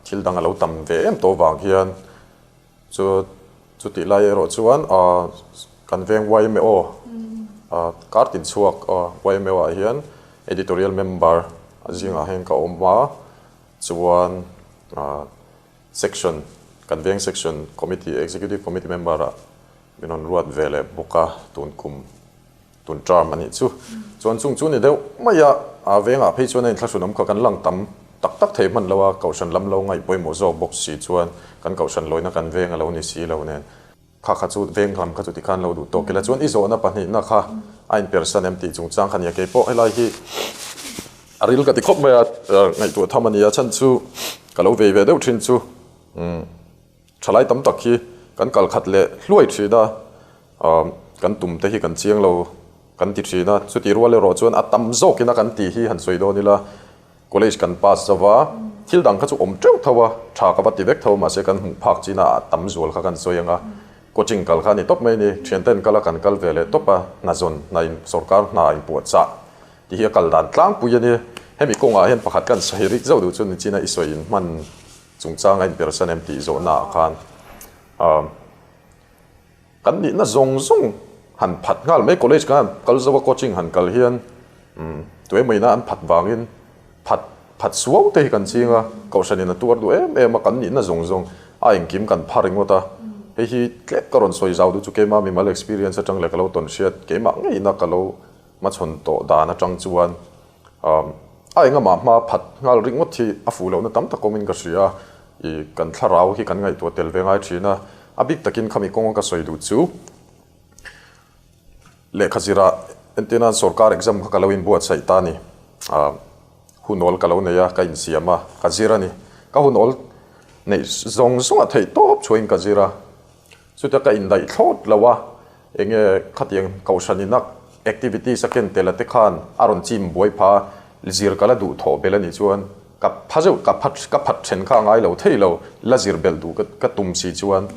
thil dang a lo tam ve em tawh vang hian Chu chutih lai erawh chuan kan veng YMO kar tin chhuak YMO ah hian editorial member zingah hian ka awm a, chuan section kan veng section committee executive committee member ah min rawn ruat ve leh bawk a tun kum tun term a nih chu. Chuan chung chu ni deuh mai a, a vengah phei chuan a inthlahrun awm kha kan lang tam tak tak thei hman lo a, Kohhran lam lo ngaih pawimawh zawk bawk si chuan kan Kohhran lawina kan veng a lo ni si lo nen kha kha chu veng lam kha chu tikhan lo duh tawk ila chuan i zawhna pahnihna kha a inpersan em tih chungchang kha nia keipawh helai hi a ril ka ti khawp mai a, ngaihtuah tham a nia chhan chu ka lo vei ve deuh thin chu umm. Thalai tam tak hi kan kal khat leh hluai thin a, kan tum te hi kan chiang lo kan ti thin a, chutih rual erawh chuan a tam zawkin a kan tih hi han sawi dawn ila, college kan pass zo va, thil dang kha chu awm teuh tho a, tha ka va ti vek tho mahse kan hmuh phak chin a a tam zual kha kan sawi ang a, coaching kal kha a ni tawp mai a ni, thianten kal a kan kal ve leh tawp a, hna zawn hna in sorkar hna inpuahchah tih hi a kal dan tlangpui a ni, hemi kawngah hian pakhat kan sawi rik zauh duh chu nichin a i sawi inhman. Chungchang a inpersan em tih zawhnaah khan kan nihna zawng zawng han phat nghal mai. College khan han kal zo a, coaching han kal hian tuemaina an phat vangin phat phat suau te hi kan ching a, Kohhranin a tuar duh em em a, kan nihna zawng zawng a engkim kan pha ringawt a. Hei hi tlem ka rawn sawi zau duh chu keimah mimal experience atang leh ka lo tawn hriat keimah ngeina ka lo hmachhawn tawh dan atang chuan A engah hma phat nghal ringawt hi a fuh lohna tam tak awmin ka hria a, ih kan thlarau hi kan ngaihtuah tel ve ngai thin a, a bik takin khami kawnga ka sawi duh chu Lehkha zirah entirnan sorkar exam kha ka lo inbuatsaih ta a ni. Hunawl ka lo nei a, ka insiam a, ka zir a ni. Ka hunawl neih zawng zawng a theih tawp chhuahin ka zir a. Chutia ka indaih thlawt lo a, enge khatiang kohhran ina activities a ken tel a te khan a rawn chim buai pha a, zir ka la duh thawh belh a nih chuan ka pha zeuh ka phat ka phat then kha a ngai lo thei lo, la zir belh duh ka ka tum si chuan.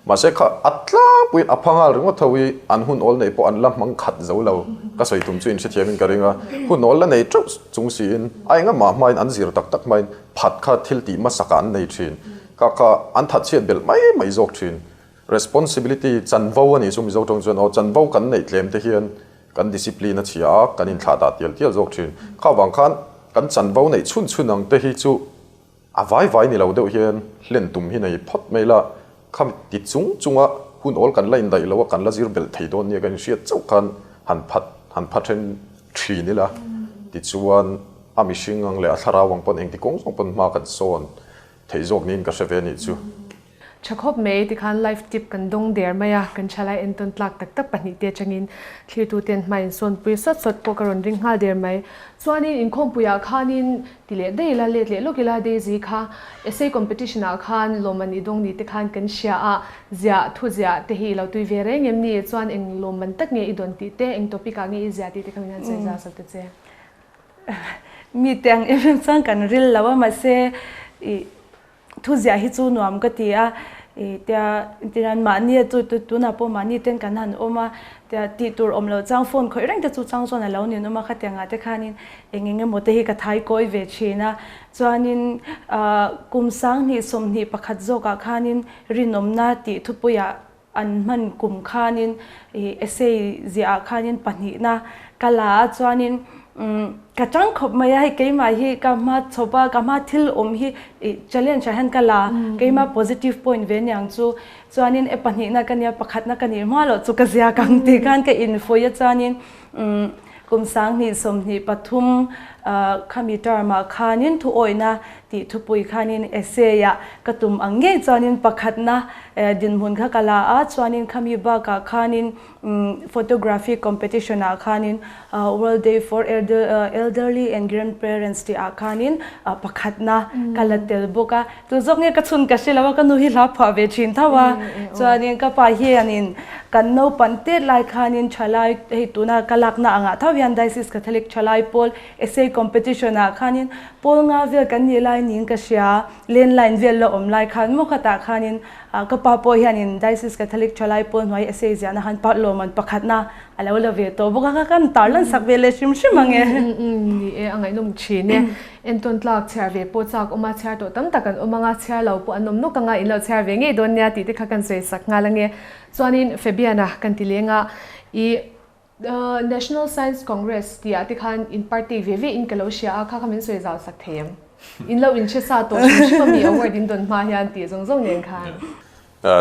Mahse kha a tlangpuiin a pha nghal ringawt tho hi an hun awl neih pawh an la hmang khat zo lo, ka sawi tum chu inhrethiamin ka ring a, hun awl la nei teuh chung siin a engahmah hmain an zir tak tak hmain phat kha thil tih hmasakah an nei thin. Kha kha an that chhiat belh mai mai zawk thin. Responsibility, chanvo a nih chu Mizo tawng chuan aw, chanvo kan neih tlem te hian kan discipline a chhia a, kan inthlah dah tial tial zawk thin. Kha vang khan kan chanvo neih chhun chhun ang te hi chu a vai vai ni lo deuh hian hlen tum hi nei phawt mai la, kha ti chung chunga hun awl kan la indaih lo a, kan la zir belh thei dawn nia kan inhriat chauh khan han phat han pha then thin ila tichuan a mihring ang leh a thlarau ang pawn engti kawng zawng pawn hma kan sawn theih zawk niin ka hre ve anih chu. Tha khawp mai tikhan life tip kan dawng der mai a, kan thalai entawn tlak tak tak pahnihte atangin thlirtuten hma insawnpui sawt sawt pawh ka rawn ring nghal der mai. Chuanin inkhawmpuiah khanin ti leh daih ila, let leh lawk ila Daisy kha essay competition ah khan lawmman i dawng ni te khan kan hria a, ziah thu ziah te hi i lo tui ve reng em ni? Chuan eng lawmman tak nge i dawn tih te, eng topic ah nge i ziah tih te kha min han sawi zau sak ta che. Mite ang em em chuan kan ril lo a, mahse ih thu ziah hi chu nuam ka ti a, ih tia tihian mahni a chu tunah pawh mahni ten kan han awm a, tia tih tur awm loh chang phone khawih reng te chu chang chuan a lo nin awm a, khatiang ah te khanin eng eng emaw te hi ka thai kawi ve thin a, chuanin ah kum sanghnih sawmhnih pakhat zawkah khanin rinawmna tih thupuiah An hman kum khanin ih essay ziah ah khanin pahnihna ka la a chuanin umm ka tang khawp mai a hei keimah hi ka hma chhawp a ka hma thil awm hi ih challenge ah hian ka la keimah positive point ve aniang chu chuanin e pahnihna ka nia pakhatna ka nih hma loh chu ka ziak ang tih khan ka infuih a chuanin umm kum sanghnih 23 ah khami term ah khanin thuawihna tih thupui khanin essay ah ka tum ang ngei chuanin pakhatna Dinhmun kha ka la a, chuanin khami bakah khanin photography competition ah khanin World Day for Elderly and Grandparents tih ah khanin pakhatna ka la tel bawk a. Chu zawk nge ka chhun ka hre lo a, ka nu hi hla phuah ve thin tho a, chuanin ka pa hianin kan naupan tet lai khanin thalai hei tuna ka lakna angah tho hian Diocese Catholic thalai pawl essay competition ah khanin pawl nga vel kan nih lai niin ka hria. Landline vel la awm lai khan maw khatah khanin ka pa pawh hianin Diocese Catholic Thalai Pawl hnuai essay ziahna khan part lawmman pakhatna a lo la ve tawh bawk a, kha kan tar lan sak ve leh hrim hrim ang e. Ni e, a ngaihnawm thin e. Entawn tlak chhiar ve pawh chak awm a, chhiar tawh tam tak an awm ang a, chhiar lo pawh an awm nawk ang a, in lo chhiar ve ngei dawn nia tih te kha kan sawi sak nghal ang e. Chuanin Fabian-a kan ti leng a, i National Science Congress tih ah te khan in party ve ve in ka lo hria a, kha kha min sawi zau sak thei em? In lo inhre sa tawh hrim hrim a mi award in dawn hma hian tih zawng zawng nen khan.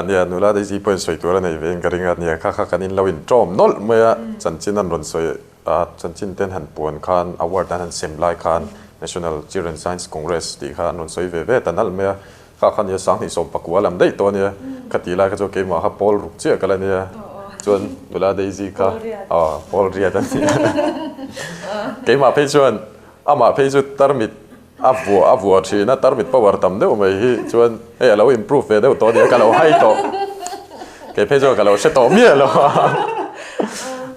Nia, nula Daisy pawhin sawi tur a nei ve in ka ring a, nia kha kha kan in lo inṭawm nawlh mai a, chanchin an rawn sawi a, chanchin ten han puan khan award an han sem lai khan National Children Science Congress tih kha an rawn sawi ve ve ta nalh mai a, Kha kha nia 20 pakua lam daih tawh ania, kha tih lai kha chu keimah kha pawl ruk chiah ka la nia, chuan nula Daisy kha aw pawl riat a nia. Keimah phei chuan amah phei chu tarmit a vuah a vuah thin a, tarmit power tam deuh mai hi chuan hei a lo improve ve deuh tawh ania ka lo hai tawh, kei phei chuan ka lo hre tawh miah lo a,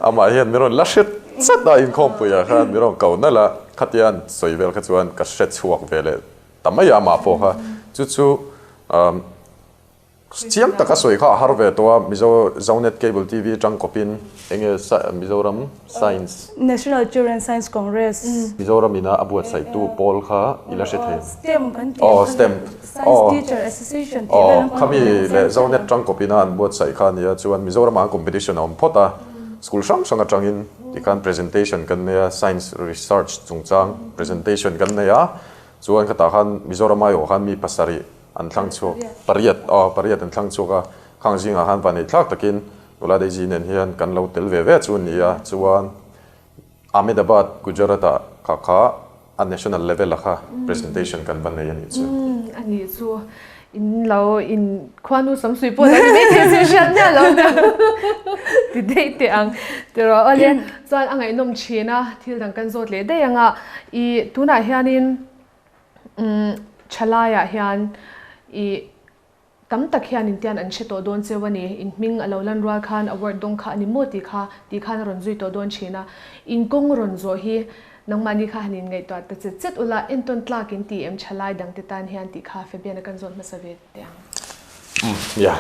amah hian min rawn la hret chat a inkhawmpuiah khan min rawn ko nalh a, khatia an sawi vel kha chuan ka hre chhuak ve leh Ta mai a amah pawh kha chu chu chiang taka sawi kha a har ve tawh a, Mizo Zonet Cable TV atang kawpin enge Mizoram Science. National Children Science Congress. Mizoram ina a buatsaihtu pawl kha i la hre thei. STEM kan tih ang kha Science Teacher Association tih vel ang kha. Khami leh Zonet tang kawpina an buatsaih kha a nia chuan Mizoramah an competition a awm phawt a, school hrang hrang atangin tikhan presentation kan nei a, science research chungchang presentation kan nei a. Chuan khatah khan Mizoram aiawh khan mi pasarih an thlang chhuak, pariat, aw pariat an thlang chhuak a, khang zingah khan vanei thlak takin Nula Daisy nen hian kan lo tel ve ve chu a ni a, chuan Ahmedabad, Gujarat ah kha kha a national level a kha presentation kan va nei a nih chu. Umm a nih chu, in lo in khuanu samsui pawh lo ni mai thei se hriat miah lo nia. Ti daih teh ang tiraw. Awle, chuan a ngaihnawm thin a, thil dang kan zawt leh daih ang a. I tunah hianin umm thalaiah hian i tam tak hian intian an hre tawh dawn cheu a ni. In hming a lo lan rual khan award dawng kha a ni maw tih kha tih khan a rawn zui tawh dawn thin a. In kawng rawn zawh hi nangmahni kha han inngaihtuah ta chet chet ula, entawn tlak in ti em thalai dangte tan hian tih kha Fabian-a kan zawt hmasa ve teh ang. Umm nia,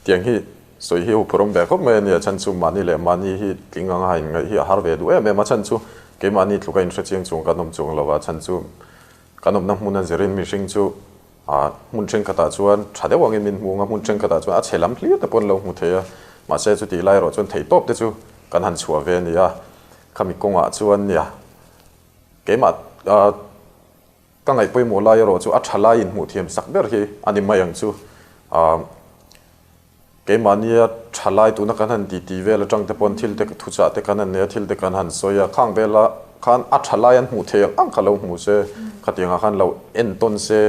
tiang hi sawi hi huphurhawm ve khawp mai a nia, chhan chu mahni leh mahni hi tling anga inngaih hi a har ve duh em em a, chhan chu keimahni tluka inhrechiang chung kan awm chuang lo a, chhan chu kan awmna hmuna zirin mihring chu A hmun thenkhatah chuan tha deuh angin min hmu ang a, hmun thenkhatah chuan a chhe lam hlir te pawh an lo hmu thei a. Mahse chutih lai erawh chuan theihtawp te chu kan han chhuah ve a ni a. Khami kawngah chuan nia keimah ka ngaih pawimawh lai erawh chu a tha lai inhmuh thiam sak ber hi a ni mai ang chu. Keimahnia tha lai tuna kan han ti ti vel atang te pawn thil te thuchah te kan han nei a, thil te kan han sawi a, khang vela khan a tha lai an hmuh thei ang ang kha lo hmu se, khatiangah khan lo entawn se,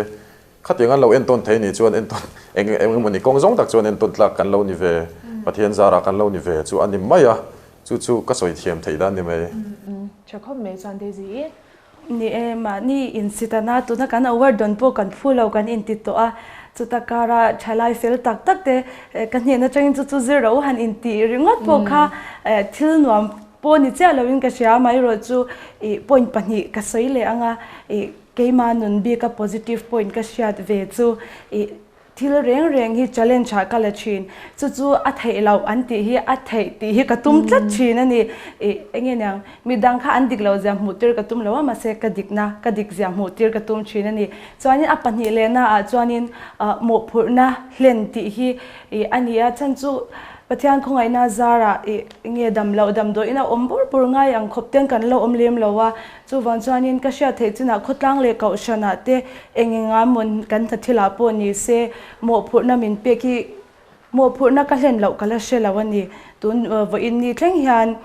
khatiang an lo entawn thei nih chuan entawn eng eng emawni kawng zawng tak chuan entawn tlak kan lo ni ve, Pathian zarah kan lo ni ve chu a ni mai a, chu chu ka sawi thiam theih dan ni mai. Tha khawp mai chuan Daisy i. Ni e, mahni insitana tuna kan award dawn pawh kan phu lo kan inti tawh a, chuta kara thalai fel tak tak te ka hnen atangin chu chu zir ro han intih ringawt pawh kha thil nuam pawh ni chiah loin ka hria amaherawh chu ih point pahnih ka sawi leh anga ih keimah nun bika positive point ka hriat ve chu ih Thil reng reng hi challenge ah ka la thin. Chu chu a theih loh an tih hi a theih tih hi ka tum tlat thin a ni. Ih enge niang midang kha an dik loh zia hmuh tir ka tum lo a mahse ka dikna ka dik zia hmuh tir ka tum thin a ni. Chuanin a pahnih lehna ah chuanin mawhphurhna hlen tih hi ih a ni a chhan chu Pathian khawngaihna zarah ih enge dam loh damdawiin a awm bur bur ngai ang khawp ten kan lo awm lem lo a. Chuvang chuanin ka hriat theih chinah khawtlang leh kohhranah te eng enga mawn kan hna thilah pawh ni se mawhphurhna min pek hi mawhphurhna ka hlen loh ka la hre lo a ni. Tun vawiin ni thleng hian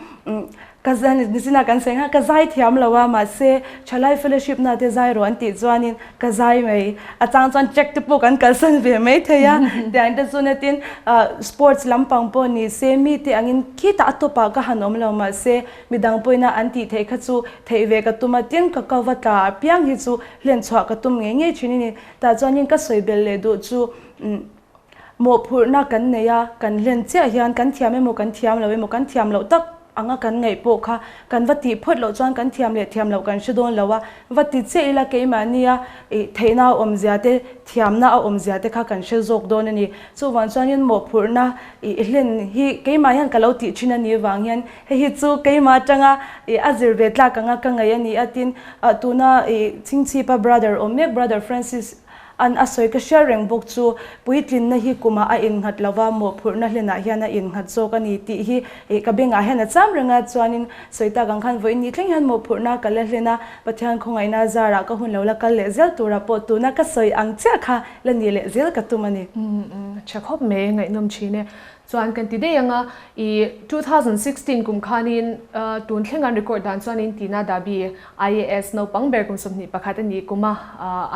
ka nichinah kan sawi nghal ka zai thiam lo a mahse thalai fellowship na te zai rawh an tih chuanin ka zai mai. A chang chuan check te pawh kan kalsan ve mai thei a tiang te chu natin sports lampang pawh ni se mite angin khitah a tawpah ka han awm lo mahse Midang pawina an tih theih kha chu theih ve ka tum a, tin ka kau va tla apiang hi chu hlen chhuah ka tum ngei ngei thin a ni. Tah chuanin ka sawi belh leh duh chu mawhphurhna kan nei a, kan hlen chiah hian kan thiam emaw kan thiam lo emaw kan thiam loh tak anga kan ngaih pawh kha kan va tih phawt loh chuan kan thiam leh thiam loh kan hre dawn lo a, va ti chiah ila keimahnia ih theihna a awmzia te thiamna a awmzia te kha kan hre zawk dawn a ni. Chuvang chuanin mawhphurhna ih hlen hi keimah hian ka lo tih thin a nih vang hian Hei hi chu keimah atanga ih a zir ve tlak anga ka ngaih a ni a, tin tuna ih Chingchhipa brother awm mek brother Francis an a sawi ka hriat reng bawk chu puitlinna hi kumah a innghat lova mawhphurhna hlenah hian a innghat zawk a ni tih hi ih ka bengah hian a cham reng a, chuanin sawi tak ang khan vawiin ni thleng hian mawhphurhna ka la hlen a, Pathian khawngaihna zarah ka hun lo la kal leh zel turah pawh tuna ka sawi ang chiah kha la nih leh zel ka tum a ni. Tha khawp mai, ngaihnawm thin e. Chuan kan ti daih ang a, i 2016 kum khanin tun thleng an record dan chuanin Tina Dabi, IAS naupang ber kum 21 a nih kum a,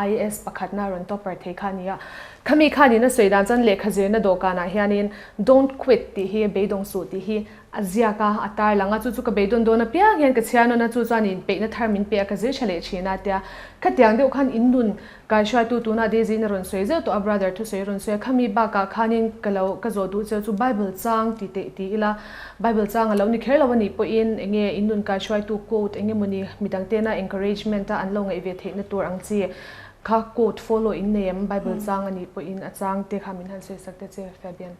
IAS pakhatna rawn topper thei kha a ni a. Khami khanin a sawi dan chuan lehkha zirna dawhkanah hianin Don't quit tih hi beidawng suh tih hi a ziak a, a tar lang a, chu chu ka beidawn dawn apiang hian ka chhiar nawn a, chu chuan inpeihna thar min pe a, ka zir tha leh thin a tia. Khatiang deuh khan in nun Kai hruaitu tunah Daisy in a rawn sawi zeuh tawh a, brother thusawi a rawn sawi a, khami bakah khanin ka lo ka zawh duh cheu chu Bible chang ti teh ti ila, Bible chang a lo ni kher lo a nih pawhin enge in nun kai hruaitu quote eng emawni midang tena encouragement a an lo ngaih ve theihna tur ang chi kha quote follow in nei em Bible chang a nih pawhin a chang te kha min han sawi sak te che Fabian.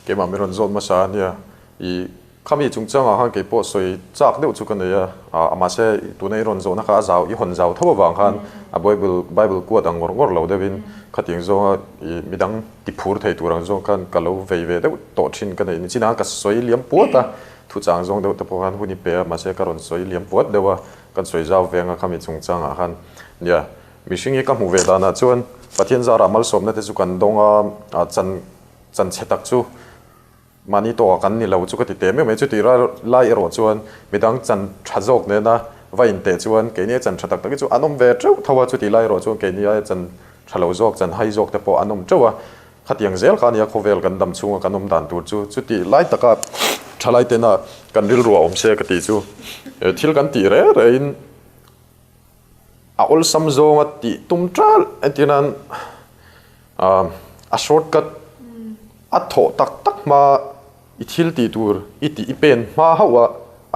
Keimah min rawn zawt hmasa a nia. I khami chungchangah khan kei pawh sawi chak deuh chu ka nei a, a mahse tuna i rawn zawhna kha a zau, i hawn zau tho avang khan a Bible Bible kuat ang ngawr ngawr lo deuhin khatiang zawnga i midang ti phur thei tur ang zawng khan ka lo vei ve deuh tawh thin ka nei. Nichinah ka sawi liam puat a, thuchang zawng deuh te pawh khan hun i pe a, mahse ka rawn sawi liam puat deuh a, kan sawi zau veng a khami chungchangah khan nia. Mihring hi ka hmuh ve danah chuan Pathian zarah malsawmna te chu kan dawng a, chan chan chhe tak chu mahni tawkah kan ni lo chu ka ti teh meuh mai. Chutih lai erawh chuan midang chan tha zawk nena va inteh chuan keini a chan tha tak tak hi chu an awm ve teuh tho a, chutih lai erawh chuan keini aia chan tha lo zawk, chan hai zawk te pawh an awm teuh a. Khatiang zel kha ania khawvel kan dam chhunga kan awm dan tur chu chutih lai taka thalai tena kan rilru a awm se ka tih chu thil kan tih reh reh in a awlsam zawnga tih tum tal entir nan a short cut a thawh tak tak hma i thil tih tur i tih i pen hma hauh a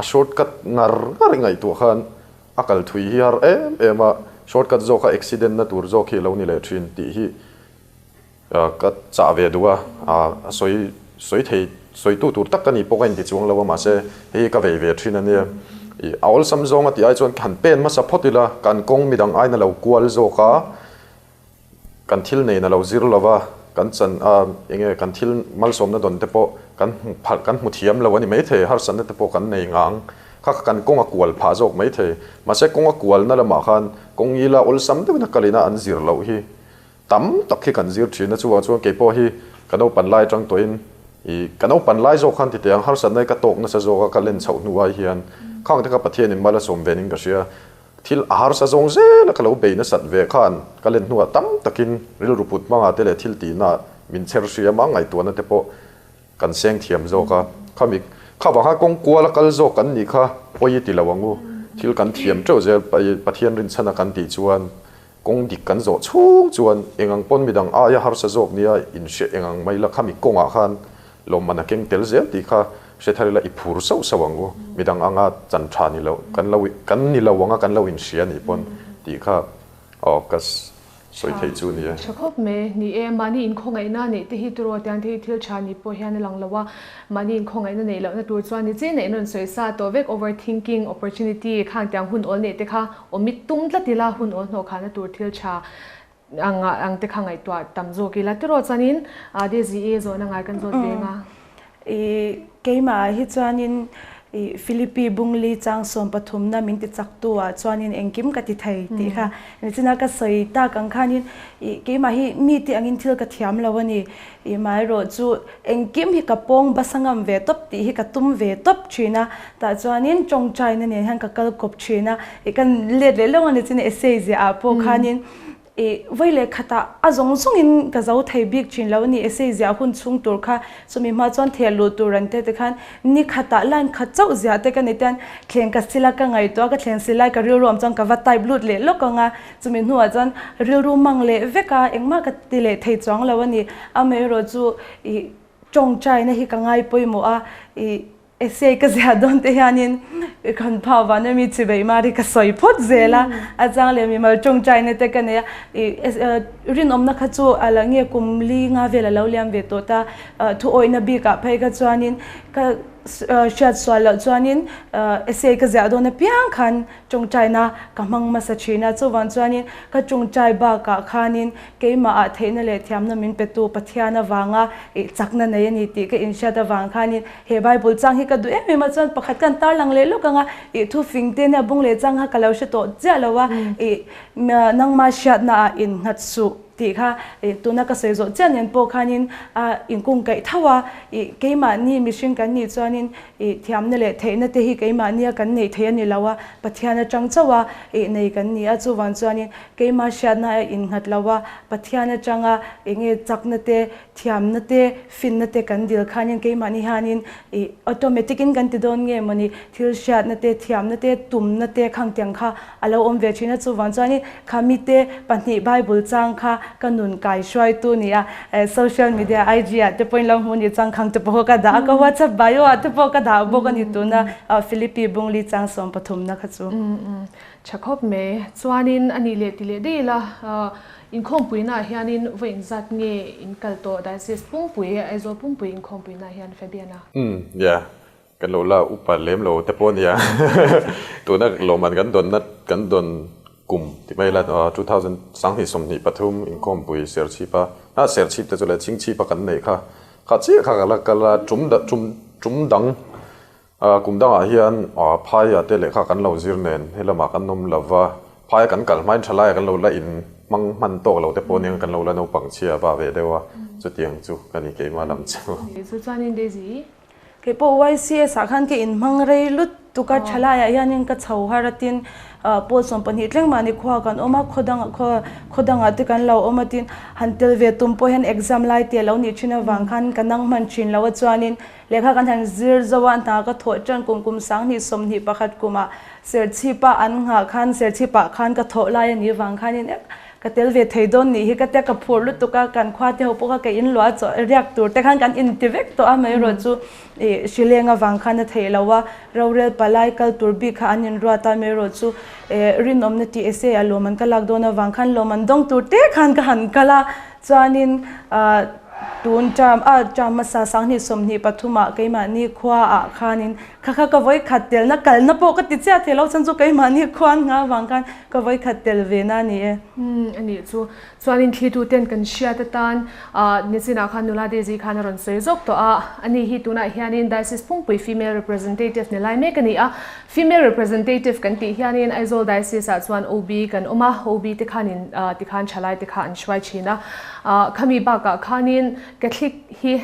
a short cut ngar ngar i ngaihtuah khan a kal thui hi har em em a short cut zawk a accident na tur zawk hi a lo ni leh thin tih hi Ka chah ve duh a, a sawi sawi thei sawi tu tur tak ka nih pawh ka inti chuang lo a, mahse hei hi ka vei ve thin a nia. Ih a awlsam zawng a tih ai chuan han pen hmasa phawt ila, kan kawng midang aiin a lo kual zawk a, kan thil nein a lo zir lo va, kan chan a eng nge kan thil malsawmna dawn te pawh kan hmu phalh kan hmu thiam lo a ni maithei, harsatna te pawh kan nei ngang kha kha kan kawng a kual phah zawk maithei. Mahse kawng a kualna lamah khan kawng ila awlsam deuhin a kalin a an zir loh hi. Tam tak hi kan zir thin a, chuvang chuan keipawh hi ka naupan lai atang tawhin ih ka naupan lai zawk khan titeh ang harsatna hi ka tawk nasa zawk a, ka len chhoh hnu ai hian khang te kha Pathianin mal a sawm venin ka hria. Thil a harsa zawng zel a ka lo bei nasat ve khan ka len hnuah tam takin rilru put hmangah te leh thil tihna min chher hriam a, ngaihtuahna te pawh kan seng thiam zawk a, khami kha vang khan kawng kual a kal zawk kan nih kha pawi ti lo ang u, thil kan thiam teuh zel Pathian rinchhana kan tih chuan Kawng dik kan zawh chhung chuan eng ang pawn midang aia harsa zawk nia inhriat eng ang mai la khami kawngah khan lawmman a keng tel zel tih kha hre thar ila i phur sauh sauh ang u. Midang anga chan tha ni lo kan lo kan ni lo anga kan lo inhria anih pawn tih kha aw ka sawi theih chu ni e. Tha khawp mai. Ni e, mahni inkhawngaihna neih te hi tiraw tiang te hi thil tha ni pawh hian a lang lo a, mahni inkhawngaihna neih lohna tur chuan ni chin a inrawn sawi sa tawh vek overthinking, opportunity khang tiang hun awl neih te kha Awm i tum tlat ila hun awl hnawh khahna tur thil tha ang ang te kha ngaihtuah tam zawk ila tiraw chuanin Daisy i zawhna ngai kan zawt ve anga. I keimah ah hi chuanin i Philippi Bungli chang 13 na min ti chak tu ah chuanin engkim ka ti thei tih kha nichina ka sawi tak ang khanin i keimah hi mi te angin thil ka thiam lo a ni. I maherawh chu engkim hi ka pawng basa ngam ve tawp tih hi ka tum ve tawp thin a, tah chuanin tawngtaina nen hian ka kal kawp thin a, i kan let leh lawng a ni chin essay ziah ah pawh khanin i vawi leh khatah a zawng zawngin ka zo thei bik thin lo a ni essay ziah hun chhung tur kha chumi hma chuan theh luh tur an te te khan ni khatah line khat chauh ziah te ka ni tian thleng ka sila ka ngaihtuah a ka thleng silai ka rilru awm chuan ka va type lut leh lawk ang a. Chumi hnuah chuan rilru mang leh vek a, engmah ka ti leh thei chuang lo a ni. Amaherawh chu ih tawngtaina hi ka ngai pawimawh a, ih essay ka ziah dawn te hianin kan pha vana mi chibeih mar hi ka sawi phawt zel a, a chang leh mimal tawngtaina te ka nei a, ih rinawmna kha chu a la nge kum li nga vel a lo liam ve tawh ta, thuawihna bikah phei kha chuanin ka hriat sual loh chuanin essay ka ziah dawn apiang khan Tawngtaina ka hmang hmasa thin a, chuvang chuanin ka tawngtai bakah khanin keimahah theihna leh thiamna min petu Pathian avanga ih chakna nei a ni tih ka inhriat avang khanin he Bible chang hi ka duh em em a, chuan pakhat khan tarlang leh lawk anga ih thu fing te nia bung leh chang kha ka lo hre tawh chiah lo a, ih nangma hriatnaah innghat suh. Tih kha tuna ka sawi zawh chiah nen pawh khanin a inkungkaih tho a, ih keimahni mihring kan nih chuanin ih thiamna leh theihna te hi keimahnia kan neih theih a ni lo a, Pathian atang chauh a ih nei kan ni a, chuvang chuanin keimah hriatna a innghat lo a, Pathian atanga eng nge chakna te, thiamna te, finna te kan dil khanin keimahni hianin ih automatic in kan ti dawn nge mawni thil hriatna te, thiamna te, tumna te khang tiang kha a lo awm ve thin a, chuvang chuanin khami te pahnih Bible chang kha ka nun kai hruaitu ni a, social media IG ah te pawhin lo hmu ni chang khang te pawh ka dah a, ka WhatsApp bio ah te pawh ka dah bawk a ni tuna Philippi Bungli chang 13 na kha chu. Tha khawp mai. Chuanin a nih leh ti leh daih ila, inkhawmpuina ah hianin vawi inzat nge in kal tawh Diocese Pungpui, Aizawl Pungpui inkhawmpuina ah hian Fabian-a? Umm, yeah. Kan lo la upa lem lo te pawh a nia. Tuna lawmman kan dawnna kan dawn kum ti mai ila 2023 inkhawmpui Serchhipa ah Serchhip te chu leh Chhingchhipa kan neih kha kha chiah kha ka la kal a tum tum tum dang kum dangah hian phaiah te lehkha kan lo zir nen helamah kan awm lova phaia kan kal hmain thalaiah kan lo la in hmang hman tawk lo te pawh nia kan lo la naupang chhia va ve deuh a chutiang chu ka ni keimah lam chu. Chu chuanin Daisy Kei pawh YCS ah khan ka inhmang rei lut tuk a, thalaiah hianin ka chho har atin. Pawl 12 thleng mahni khua kan awm a, khaw dangah khaw khaw dangah te kan lo awm a tin han tel ve tum pawh hian exam lai te a lo nih thin avang khan ka nang hman thin lo a chuanin lehkha kan han zir zo a hna ka thawh tan kum kum 2021 kumah Serchhip a an nghah khan Serchhip ah khan ka thawh lai a nih vang khanin Ka tel ve thei dawn nih hi ka tia ka phur lutuk a, kan khua te ho pawh kha ka in luah chaw riak tur te khan kan inti vek tawh a, amaherawh chu ih hrileng avang khan a theih loh a, rorel palai kal tur bik kha an inruat a, amaherawh chu ih rinawmna tih essay a lawm an ka lak dawn avang khan lawm an dawng tur te khan ka han kal a, chuanin ah tun term a term hmasa 2023 ah keimahni khua ah khanin Kha kha ka vawi khat telna kalna pawh ka ti chiah thei lo chhan chu keimahni khuan nga avang khan ka vawi khat tel ve na a ni e. Umm a nih chu. Chuanin thlitu ten kan hriat atan ah nichinah khan nula Daisy khan a rawn sawi zawk tawh a, ani hi tunah hianin Diocese Phungpui Female Representative ni lai mek a ni a. Female Representative kan tih hianin Aizawl Diocese ah chuan OB kan awm a, OB te khanin tikhan thalai te kha an hruai thin a. Khami bakah khanin Catholic hi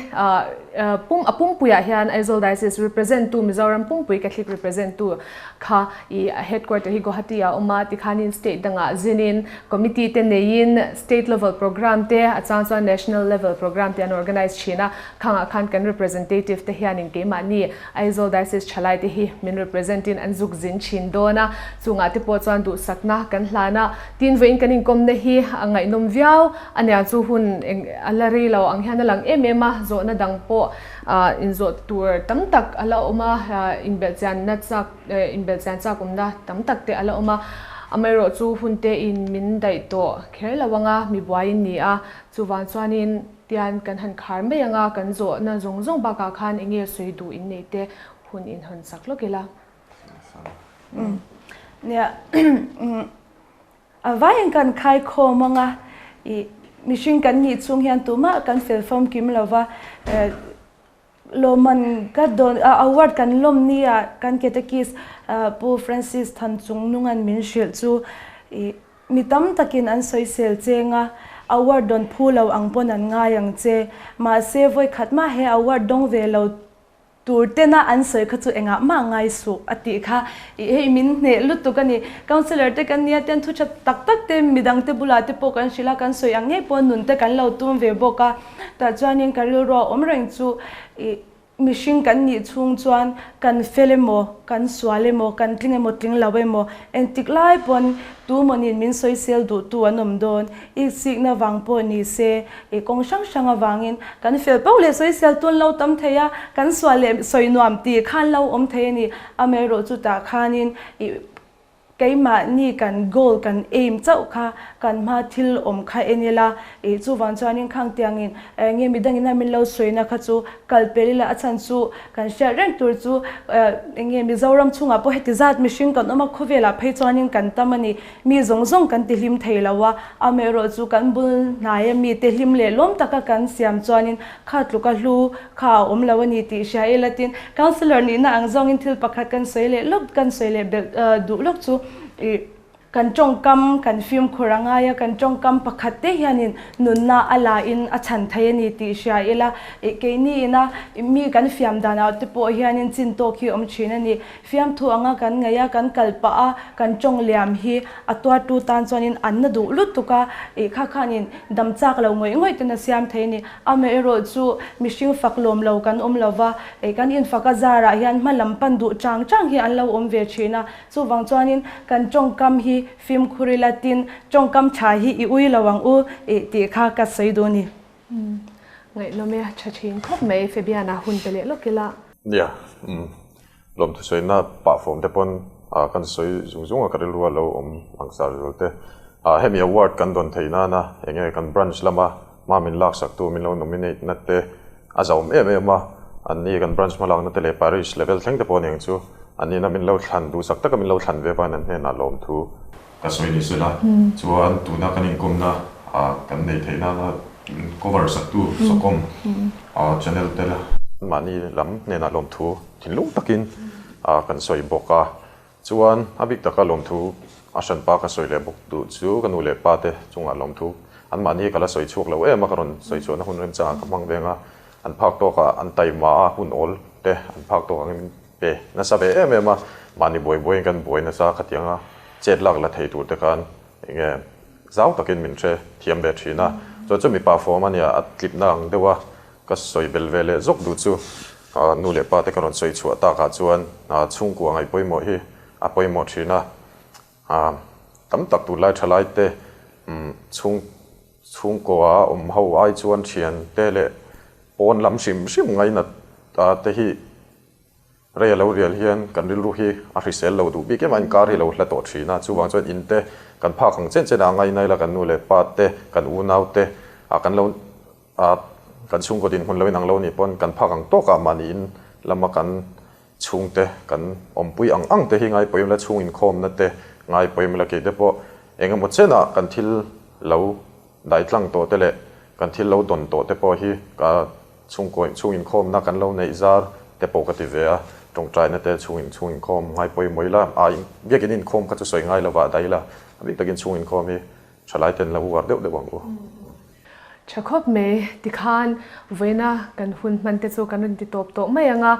pum a pumpuiah hian Aizawl Diocese represent tu Mizoram pumpui Catholic represent tu kha i a headquarter hi Guwahati ah a awm a, tikhanin state dangah zinin committee te neiin state level program te a chang chuan national level program te an organize thin a, khangah khan kan representative te hianin keimahni Aizawl Diocese thalai te hi min represent in an zuk zin thin dawn a, chungah te pawh chuan duhsakna kan hlan a, tin vawiin kan inkawmna hi a ngaihnawm viau. A nia chu hun eng a la rei lo ang hian a lang em em a, zawhna dang pawh inzawh tur tam tak a la awm a, inbelhchianna chak inbelhchian chak awmna tam tak te a la awm a, amaherawh chu hun te in min daih tawh kher lo ang a, mi buai in ni a, chuvang chuanin tian kan han khar mai ang a, kan zawhna zawng zawng bakah khan eng nge sawi duh in neih te hun in hawn chak lawk ila. Nia. A vaiin kan khai khawm ang a, ih mihring kan nih chhung hian tumah kan fel famkim lo va, lawmman ka dawn award kan lawm nia kan catechist Pu Francis Thanchungnunga'n min hrilh chu ih mi tam takin an sawisel cheng a, award dawn phu lo ang pawn an ngai ang che, mahse vawikhat mah he award dawng ve lo Tur tena an sawi kha chu engah mah ngai suh a tih kha ih hei min hneh lutuk a ni. Councillor te kan nia ten thu tha tak tak te midang te bulah te pawh kan hrilh a, kan sawi ang ngei pawh nun te kan lo tum ve bawk a. Tah chuanin ka rilru a awm reng chu ih mihring kan nih chhung chuan kan fel emaw, kan sual emaw, kan tling emaw tling lo emaw engtik lai pawn tu mawnin min sawisel duhtu an awm dawn. Iksikna vang pawh ni se, i kawng hrang hrang avangin kan fel pauh leh sawisel tun lo tam thei a, kan sual leh sawi nuam tih khan lo awm thei a ni. Amaherawh chutah khanin i keimahni kan goal kan aim chauh kha kan hma thil awm kha en ila, i chuvang chuanin khang tiangin enge midangin a min lo sawina kha chu kal pel ila a chhan chu kan hriat reng tur chu enge Mizoram chhungah pawh heti zat mihring kan awm a, khawvelah phei chuanin kan tam a ni. Mi zawng zawng kan ti hlim thei lo a, amaherawh chu kan bul hnaia mite hlim leh lawm taka kan siam chuanin kha tluka hlu kha a awm lo a ni tih hria ila tin Councillor nihna ang zawngin thil pakhat kan sawi leh lawk kan sawi leh belh duh lawk chu ih kan tawngkam kan fimkhur a ngai a, kan tawngkam pakhat te hianin nunna a la in a chhan thei a ni tih hria ila ih keini ina mi kan fiam danah te pawh hianin chin tawk hi awm thin a ni. Fiamthu anga kan ngaih a, kan kal pah a, kan tawng liam hi a tuartu tan chuanin an na duh lutuk a, ih kha khanin dam chak lo ngawih ngawih ten a siam thei a ni. Amaherawh chu mihring fak lawm lo kan awm lo va, ih kan infak a zarah hian hma lam pan duh chang chang hi an lo awm ve thin a, chuvang chuanin kan tawngkam hi fimkhur ila tin tawngkam tha hi i ui lo ang u ih tih kha ka sawi duh a ni. Ngaihnawm e, tha thin khawp mai Fabiana hun pe leh lawk ila. Nia, umm. Lawmthu sawina pah fawm te pawn kan sawi zung zung a, ka rilru a lo awm langsar zual te. Hemi award kan dawn theih nana enge kan branch lama hma min laksak tu min lo nominate na te a zauhawm em em a, anni kan branch hma lakna te leh parish level thleng te pawh aniang chu anni na min lo thlan duhsak taka min lo thlan ve avangin an hnenah lawmthu ka sawi ni sela chuan tuna kan inkawmna kan neih theih nana min cover sak tu Sawkawm channel te la mahni lam hnenah lawmthu thinlung takin kan sawi bawk a, chuan a bik taka lawmthu a hranpa ka sawi leh bawk duh chu ka nu leh pa te chungah lawmthu an mahni ka la sawi chhuak lo em a, ka rawn sawi chhuahna hun remchangah ka hmang veng a, an phak tawkah an taima a, hun awl te an phak tawk angin min pe nasa ve em em a, mahni buai buaiin kan buai nasa khatiang a. chet lak la thei tur te khan enge zau takin min hre thiam ve thin a. Chuan chu mipa form a nia, a tlipna ang deuh a ka sawi bel ve leh zawk duh chu nu leh pa te ka rawn sawi chhuah takah chuan chhungkua ngaih pawimawh hi a pawimawh thin a. Tam tak tunlai thalai te chhung chhungkua awm ho ai chuan thian te leh pawn lam hrim hrim ngainat te hi Rei a lo rial hian kan rilru hi a hrisel lo duh bik em a, inkar hi lo hla tawh thin a, chuvang chuan in te kan phak ang chen chen a ngainai la kan nu leh pa te, kan unau te ah kan lo ah kan chhungkaw dinhmun lo inang lo nih pawn kan phak ang tawkah mahni in lama kan chhungte kan awmpui ang ang te hi ngaipawim la chhung inkhawmna te ngaipawim la kei te pawh engemaw chenah kan thil lo daitlang tawh te leh kan thil lo dawn tawh te pawh hi ka Chhungkaw chhung inkhawmna kan lo neih zar te pawh ka ti ve a, tawngtaina te chhung chhung inkhawm ngai pawimawh ila, a biakin inkhawm kha chu sawi ngai lova a dai ila, a bik takin chhung inkhawm hi thalai ten lo uar deuh deuh ang u. Tha khawp mai, tikhan vawiina kan hun hman te chu kan rawn ti tawp tawh mai ang a,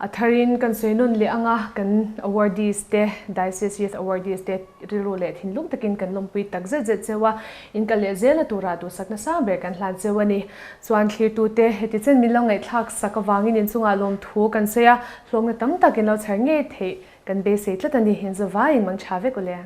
a tharin kan sawi nawn leh ang a, kan awardees te, Diocese Youth Awardees te rilru leh thinlung takin kan lawmpui tak zet zet cheu a, in kal leh zel a turah duhsakna sang ber kan hlan cheu a ni. Chuan thlirtute, heti chen min lo ngaihthlak sak avangin inchungah lawmthu kan sawi a, hlawkna tam tak in lo chher ngei theih kan beisei tlat a ni. Inzavaiin mang tha vek u le.